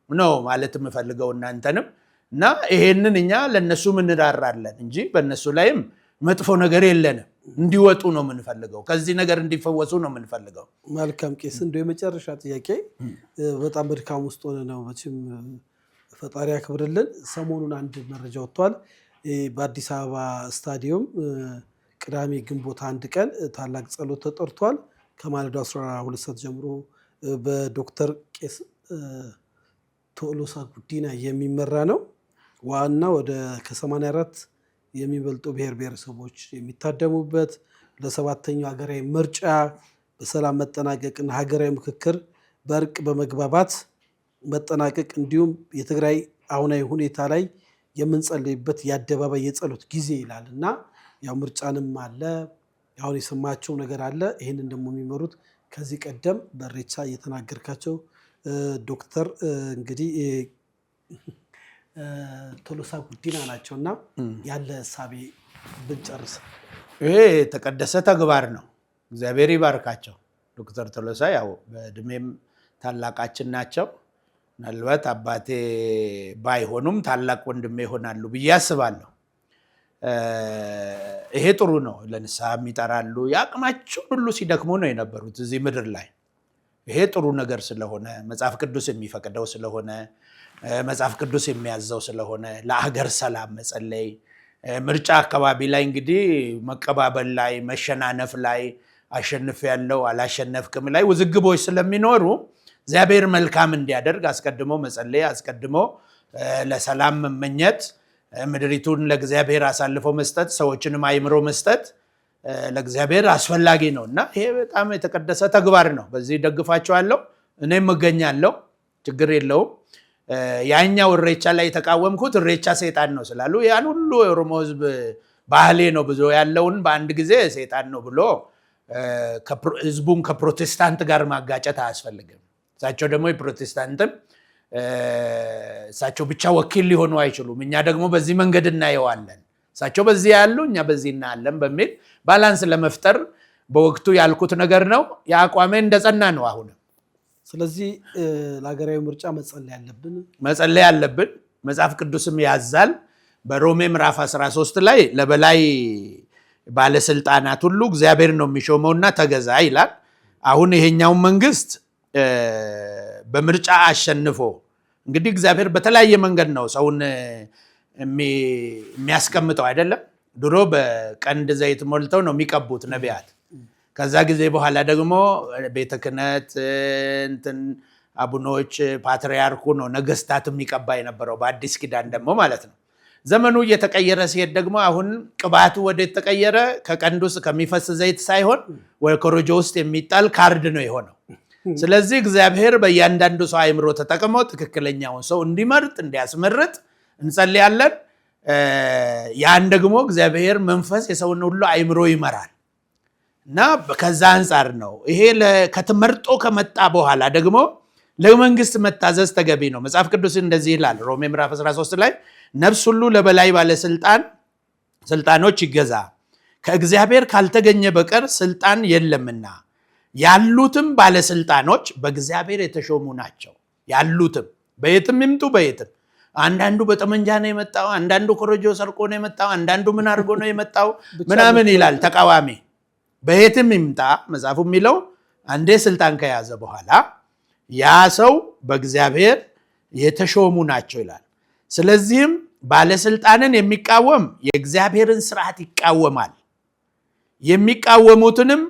ነው ማለት የምፈልገው እናንተንም እና ይሄንን እኛ ለእነሱም እንራራለን እንጂ በእነሱ ላይም መጥፎ ነገር የለንም። እንዲወጡ ነው የምንፈልገው። ከዚህ ነገር እንዲፈወሱ ነው የምንፈልገው። መልካም ቄስ፣ እንደው የመጨረሻ ጥያቄ፣ በጣም በድካም ውስጥ ሆነ ነው መቼም ፈጣሪ ያክብርልን። ሰሞኑን አንድ መረጃ ወጥቷል። በአዲስ አበባ ስታዲየም ቅዳሜ ግንቦት 1 ቀን ታላቅ ጸሎት ተጠርቷል። ከማለዳው 12 ሰዓት ጀምሮ በዶክተር ቄስ ቶሎሳ ጉዲና የሚመራ ነው። ዋና ወደ ከ84 የሚበልጡ ብሔር ብሔረሰቦች የሚታደሙበት፣ ለሰባተኛው ሀገራዊ ምርጫ በሰላም መጠናቀቅና ሀገራዊ ምክክር በእርቅ በመግባባት መጠናቀቅ እንዲሁም የትግራይ አሁናዊ ሁኔታ ላይ የምንጸልይበት የአደባባይ የጸሎት ጊዜ ይላል እና ያው ምርጫንም አለ፣ አሁን የሰማቸው ነገር አለ። ይህንን ደግሞ የሚመሩት ከዚህ ቀደም በኢሬቻ እየተናገርካቸው ዶክተር እንግዲህ ቶሎሳ ጉዲና ናቸው እና ያለ እሳቤ ብንጨርስ። ይሄ የተቀደሰ ተግባር ነው። እግዚአብሔር ይባርካቸው። ዶክተር ቶሎሳ ያው በእድሜም ታላቃችን ናቸው። ምናልባት አባቴ ባይሆኑም ታላቅ ወንድሜ ይሆናሉ ብዬ አስባለሁ። ይሄ ጥሩ ነው። ለንስሐም ይጠራሉ። የአቅማቸውን ሁሉ ሲደክሙ ነው የነበሩት እዚህ ምድር ላይ። ይሄ ጥሩ ነገር ስለሆነ፣ መጽሐፍ ቅዱስ የሚፈቅደው ስለሆነ፣ መጽሐፍ ቅዱስ የሚያዘው ስለሆነ ለአገር ሰላም መጸለይ፣ ምርጫ አካባቢ ላይ እንግዲህ መቀባበል ላይ፣ መሸናነፍ ላይ፣ አሸንፍ ያለው አላሸነፍክም ላይ ውዝግቦች ስለሚኖሩ እግዚአብሔር መልካም እንዲያደርግ አስቀድሞ መጸለይ፣ አስቀድሞ ለሰላም መመኘት፣ ምድሪቱን ለእግዚአብሔር አሳልፎ መስጠት፣ ሰዎችንም አይምሮ መስጠት ለእግዚአብሔር አስፈላጊ ነው እና ይሄ በጣም የተቀደሰ ተግባር ነው። በዚህ ደግፋቸዋለሁ። እኔም እገኛለሁ። ችግር የለውም። ያኛው እሬቻ ላይ የተቃወምኩት እሬቻ ሰይጣን ነው ስላሉ ያን ሁሉ የኦሮሞ ሕዝብ ባህሌ ነው ብዙ ያለውን በአንድ ጊዜ ሰይጣን ነው ብሎ ሕዝቡን ከፕሮቴስታንት ጋር ማጋጨት አያስፈልግም። እሳቸው ደግሞ የፕሮቴስታንትም እሳቸው ብቻ ወኪል ሊሆኑ አይችሉም። እኛ ደግሞ በዚህ መንገድ እናየዋለን፣ እሳቸው በዚህ ያሉ እኛ በዚህ እናያለን በሚል balance ለመፍጠር በወቅቱ ያልኩት ነገር ነው። የአቋሜ እንደጸና ነው አሁንም። ስለዚህ ለሀገራዊ ምርጫ መጸለይ አለብን፣ መጸለይ አለብን። መጽሐፍ ቅዱስም ያዛል። በሮሜ ምዕራፍ 13 ላይ ለበላይ ባለስልጣናት ሁሉ እግዚአብሔር ነው የሚሾመውና ተገዛ ይላል። አሁን ይሄኛውን መንግስት በምርጫ አሸንፎ እንግዲህ እግዚአብሔር በተለያየ መንገድ ነው ሰውን የሚያስቀምጠው አይደለም። ድሮ በቀንድ ዘይት ሞልተው ነው የሚቀቡት ነቢያት። ከዛ ጊዜ በኋላ ደግሞ ቤተ ክህነት እንትን አቡኖች፣ ፓትርያርኩ ነው ነገስታት የሚቀባ የነበረው በአዲስ ኪዳን ደግሞ ማለት ነው። ዘመኑ እየተቀየረ ሲሄድ ደግሞ አሁን ቅባቱ ወደ ተቀየረ፣ ከቀንድ ውስጥ ከሚፈስ ዘይት ሳይሆን ወደ ኮረጆ ውስጥ የሚጣል ካርድ ነው የሆነው። ስለዚህ እግዚአብሔር በእያንዳንዱ ሰው አእምሮ ተጠቅሞ ትክክለኛውን ሰው እንዲመርጥ እንዲያስመርጥ እንጸልያለን። ያን ደግሞ እግዚአብሔር መንፈስ የሰውን ሁሉ አእምሮ ይመራል። እና ከዛ አንጻር ነው ይሄ። ከተመርጦ ከመጣ በኋላ ደግሞ ለመንግስት መታዘዝ ተገቢ ነው። መጽሐፍ ቅዱስ እንደዚህ ይላል፣ ሮሜ ምዕራፍ 13 ላይ፣ ነፍስ ሁሉ ለበላይ ባለስልጣን ስልጣኖች ይገዛ፣ ከእግዚአብሔር ካልተገኘ በቀር ስልጣን የለምና፣ ያሉትም ባለስልጣኖች በእግዚአብሔር የተሾሙ ናቸው። ያሉትም በየትም ይምጡ በየትም፣ አንዳንዱ በጠመንጃ ነው የመጣው፣ አንዳንዱ ኮረጆ ሰርቆ ነው የመጣው፣ አንዳንዱ ምን አድርጎ ነው የመጣው ምናምን ይላል ተቃዋሚ። በየትም ይምጣ መጽሐፉ የሚለው አንዴ ስልጣን ከያዘ በኋላ ያ ሰው በእግዚአብሔር የተሾሙ ናቸው ይላል። ስለዚህም ባለስልጣንን የሚቃወም የእግዚአብሔርን ስርዓት ይቃወማል። የሚቃወሙትም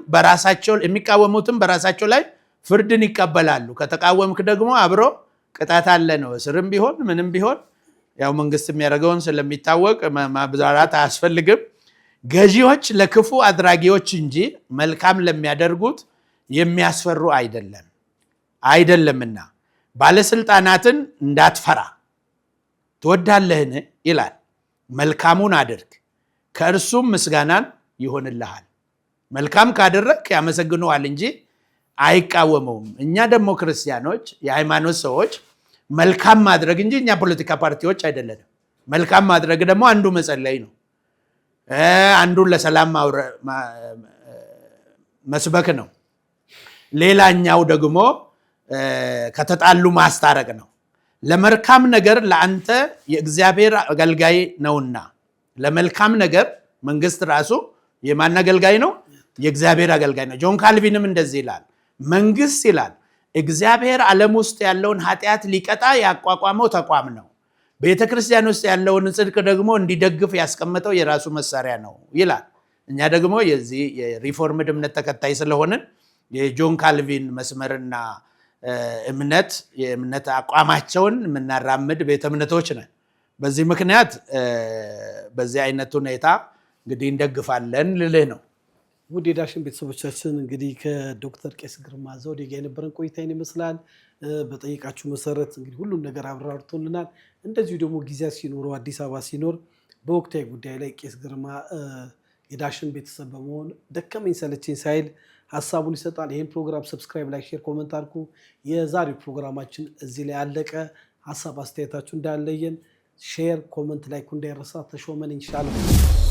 በራሳቸው ላይ ፍርድን ይቀበላሉ። ከተቃወምክ ደግሞ አብሮ ቅጣት አለ ነው። እስርም ቢሆን ምንም ቢሆን ያው መንግስት የሚያደርገውን ስለሚታወቅ ማብራራት አያስፈልግም። ገዢዎች ለክፉ አድራጊዎች እንጂ መልካም ለሚያደርጉት የሚያስፈሩ አይደለምና ባለስልጣናትን እንዳትፈራ ትወዳለህን ይላል። መልካሙን አድርግ፣ ከእርሱም ምስጋናን ይሆንልሃል። መልካም ካደረግክ ያመሰግኑሃል እንጂ አይቃወመውም። እኛ ደግሞ ክርስቲያኖች፣ የሃይማኖት ሰዎች መልካም ማድረግ እንጂ እኛ ፖለቲካ ፓርቲዎች አይደለንም። መልካም ማድረግ ደግሞ አንዱ መጸለይ ነው። አንዱን ለሰላም መስበክ ነው። ሌላኛው ደግሞ ከተጣሉ ማስታረቅ ነው። ለመልካም ነገር ለአንተ የእግዚአብሔር አገልጋይ ነውና። ለመልካም ነገር መንግስት ራሱ የማን አገልጋይ ነው? የእግዚአብሔር አገልጋይ ነው። ጆን ካልቪንም እንደዚህ ይላል። መንግስት ይላል እግዚአብሔር ዓለም ውስጥ ያለውን ኃጢአት ሊቀጣ ያቋቋመው ተቋም ነው። ቤተ ክርስቲያን ውስጥ ያለውን ጽድቅ ደግሞ እንዲደግፍ ያስቀመጠው የራሱ መሳሪያ ነው ይላል። እኛ ደግሞ የዚህ የ Reformed እምነት ተከታይ ስለሆንን የጆን ካልቪን መስመርና እምነት የእምነት አቋማቸውን የምናራምድ ቤተ እምነቶች ነን። በዚህ ምክንያት በዚህ አይነት ሁኔታ እንግዲህ እንደግፋለን ልልህ ነው። ውድ የዳሽን ቤተሰቦቻችን፣ እንግዲህ ከዶክተር ቄስ ግርማ ዘውዴ ጋር የነበረን ቆይታ ይህን ይመስላል። በጠየቃችሁ መሰረት እንግዲህ ሁሉን ነገር አብራርቶልናል። እንደዚሁ ደግሞ ጊዜ ሲኖረው፣ አዲስ አበባ ሲኖር በወቅታዊ ጉዳይ ላይ ቄስ ግርማ የዳሽን ቤተሰብ በመሆን ደከመኝ ሰለቸኝ ሳይል ሀሳቡን ይሰጣል። ይህን ፕሮግራም subscribe፣ like፣ share፣ comment አድርጉ። የዛሬው ፕሮግራማችን እዚህ ላይ አለቀ። ሀሳብ አስተያየታችሁ እንዳለየን፣ share፣ comment፣ like እንዳይረሳ። ተሾመን ኢንሻአላህ።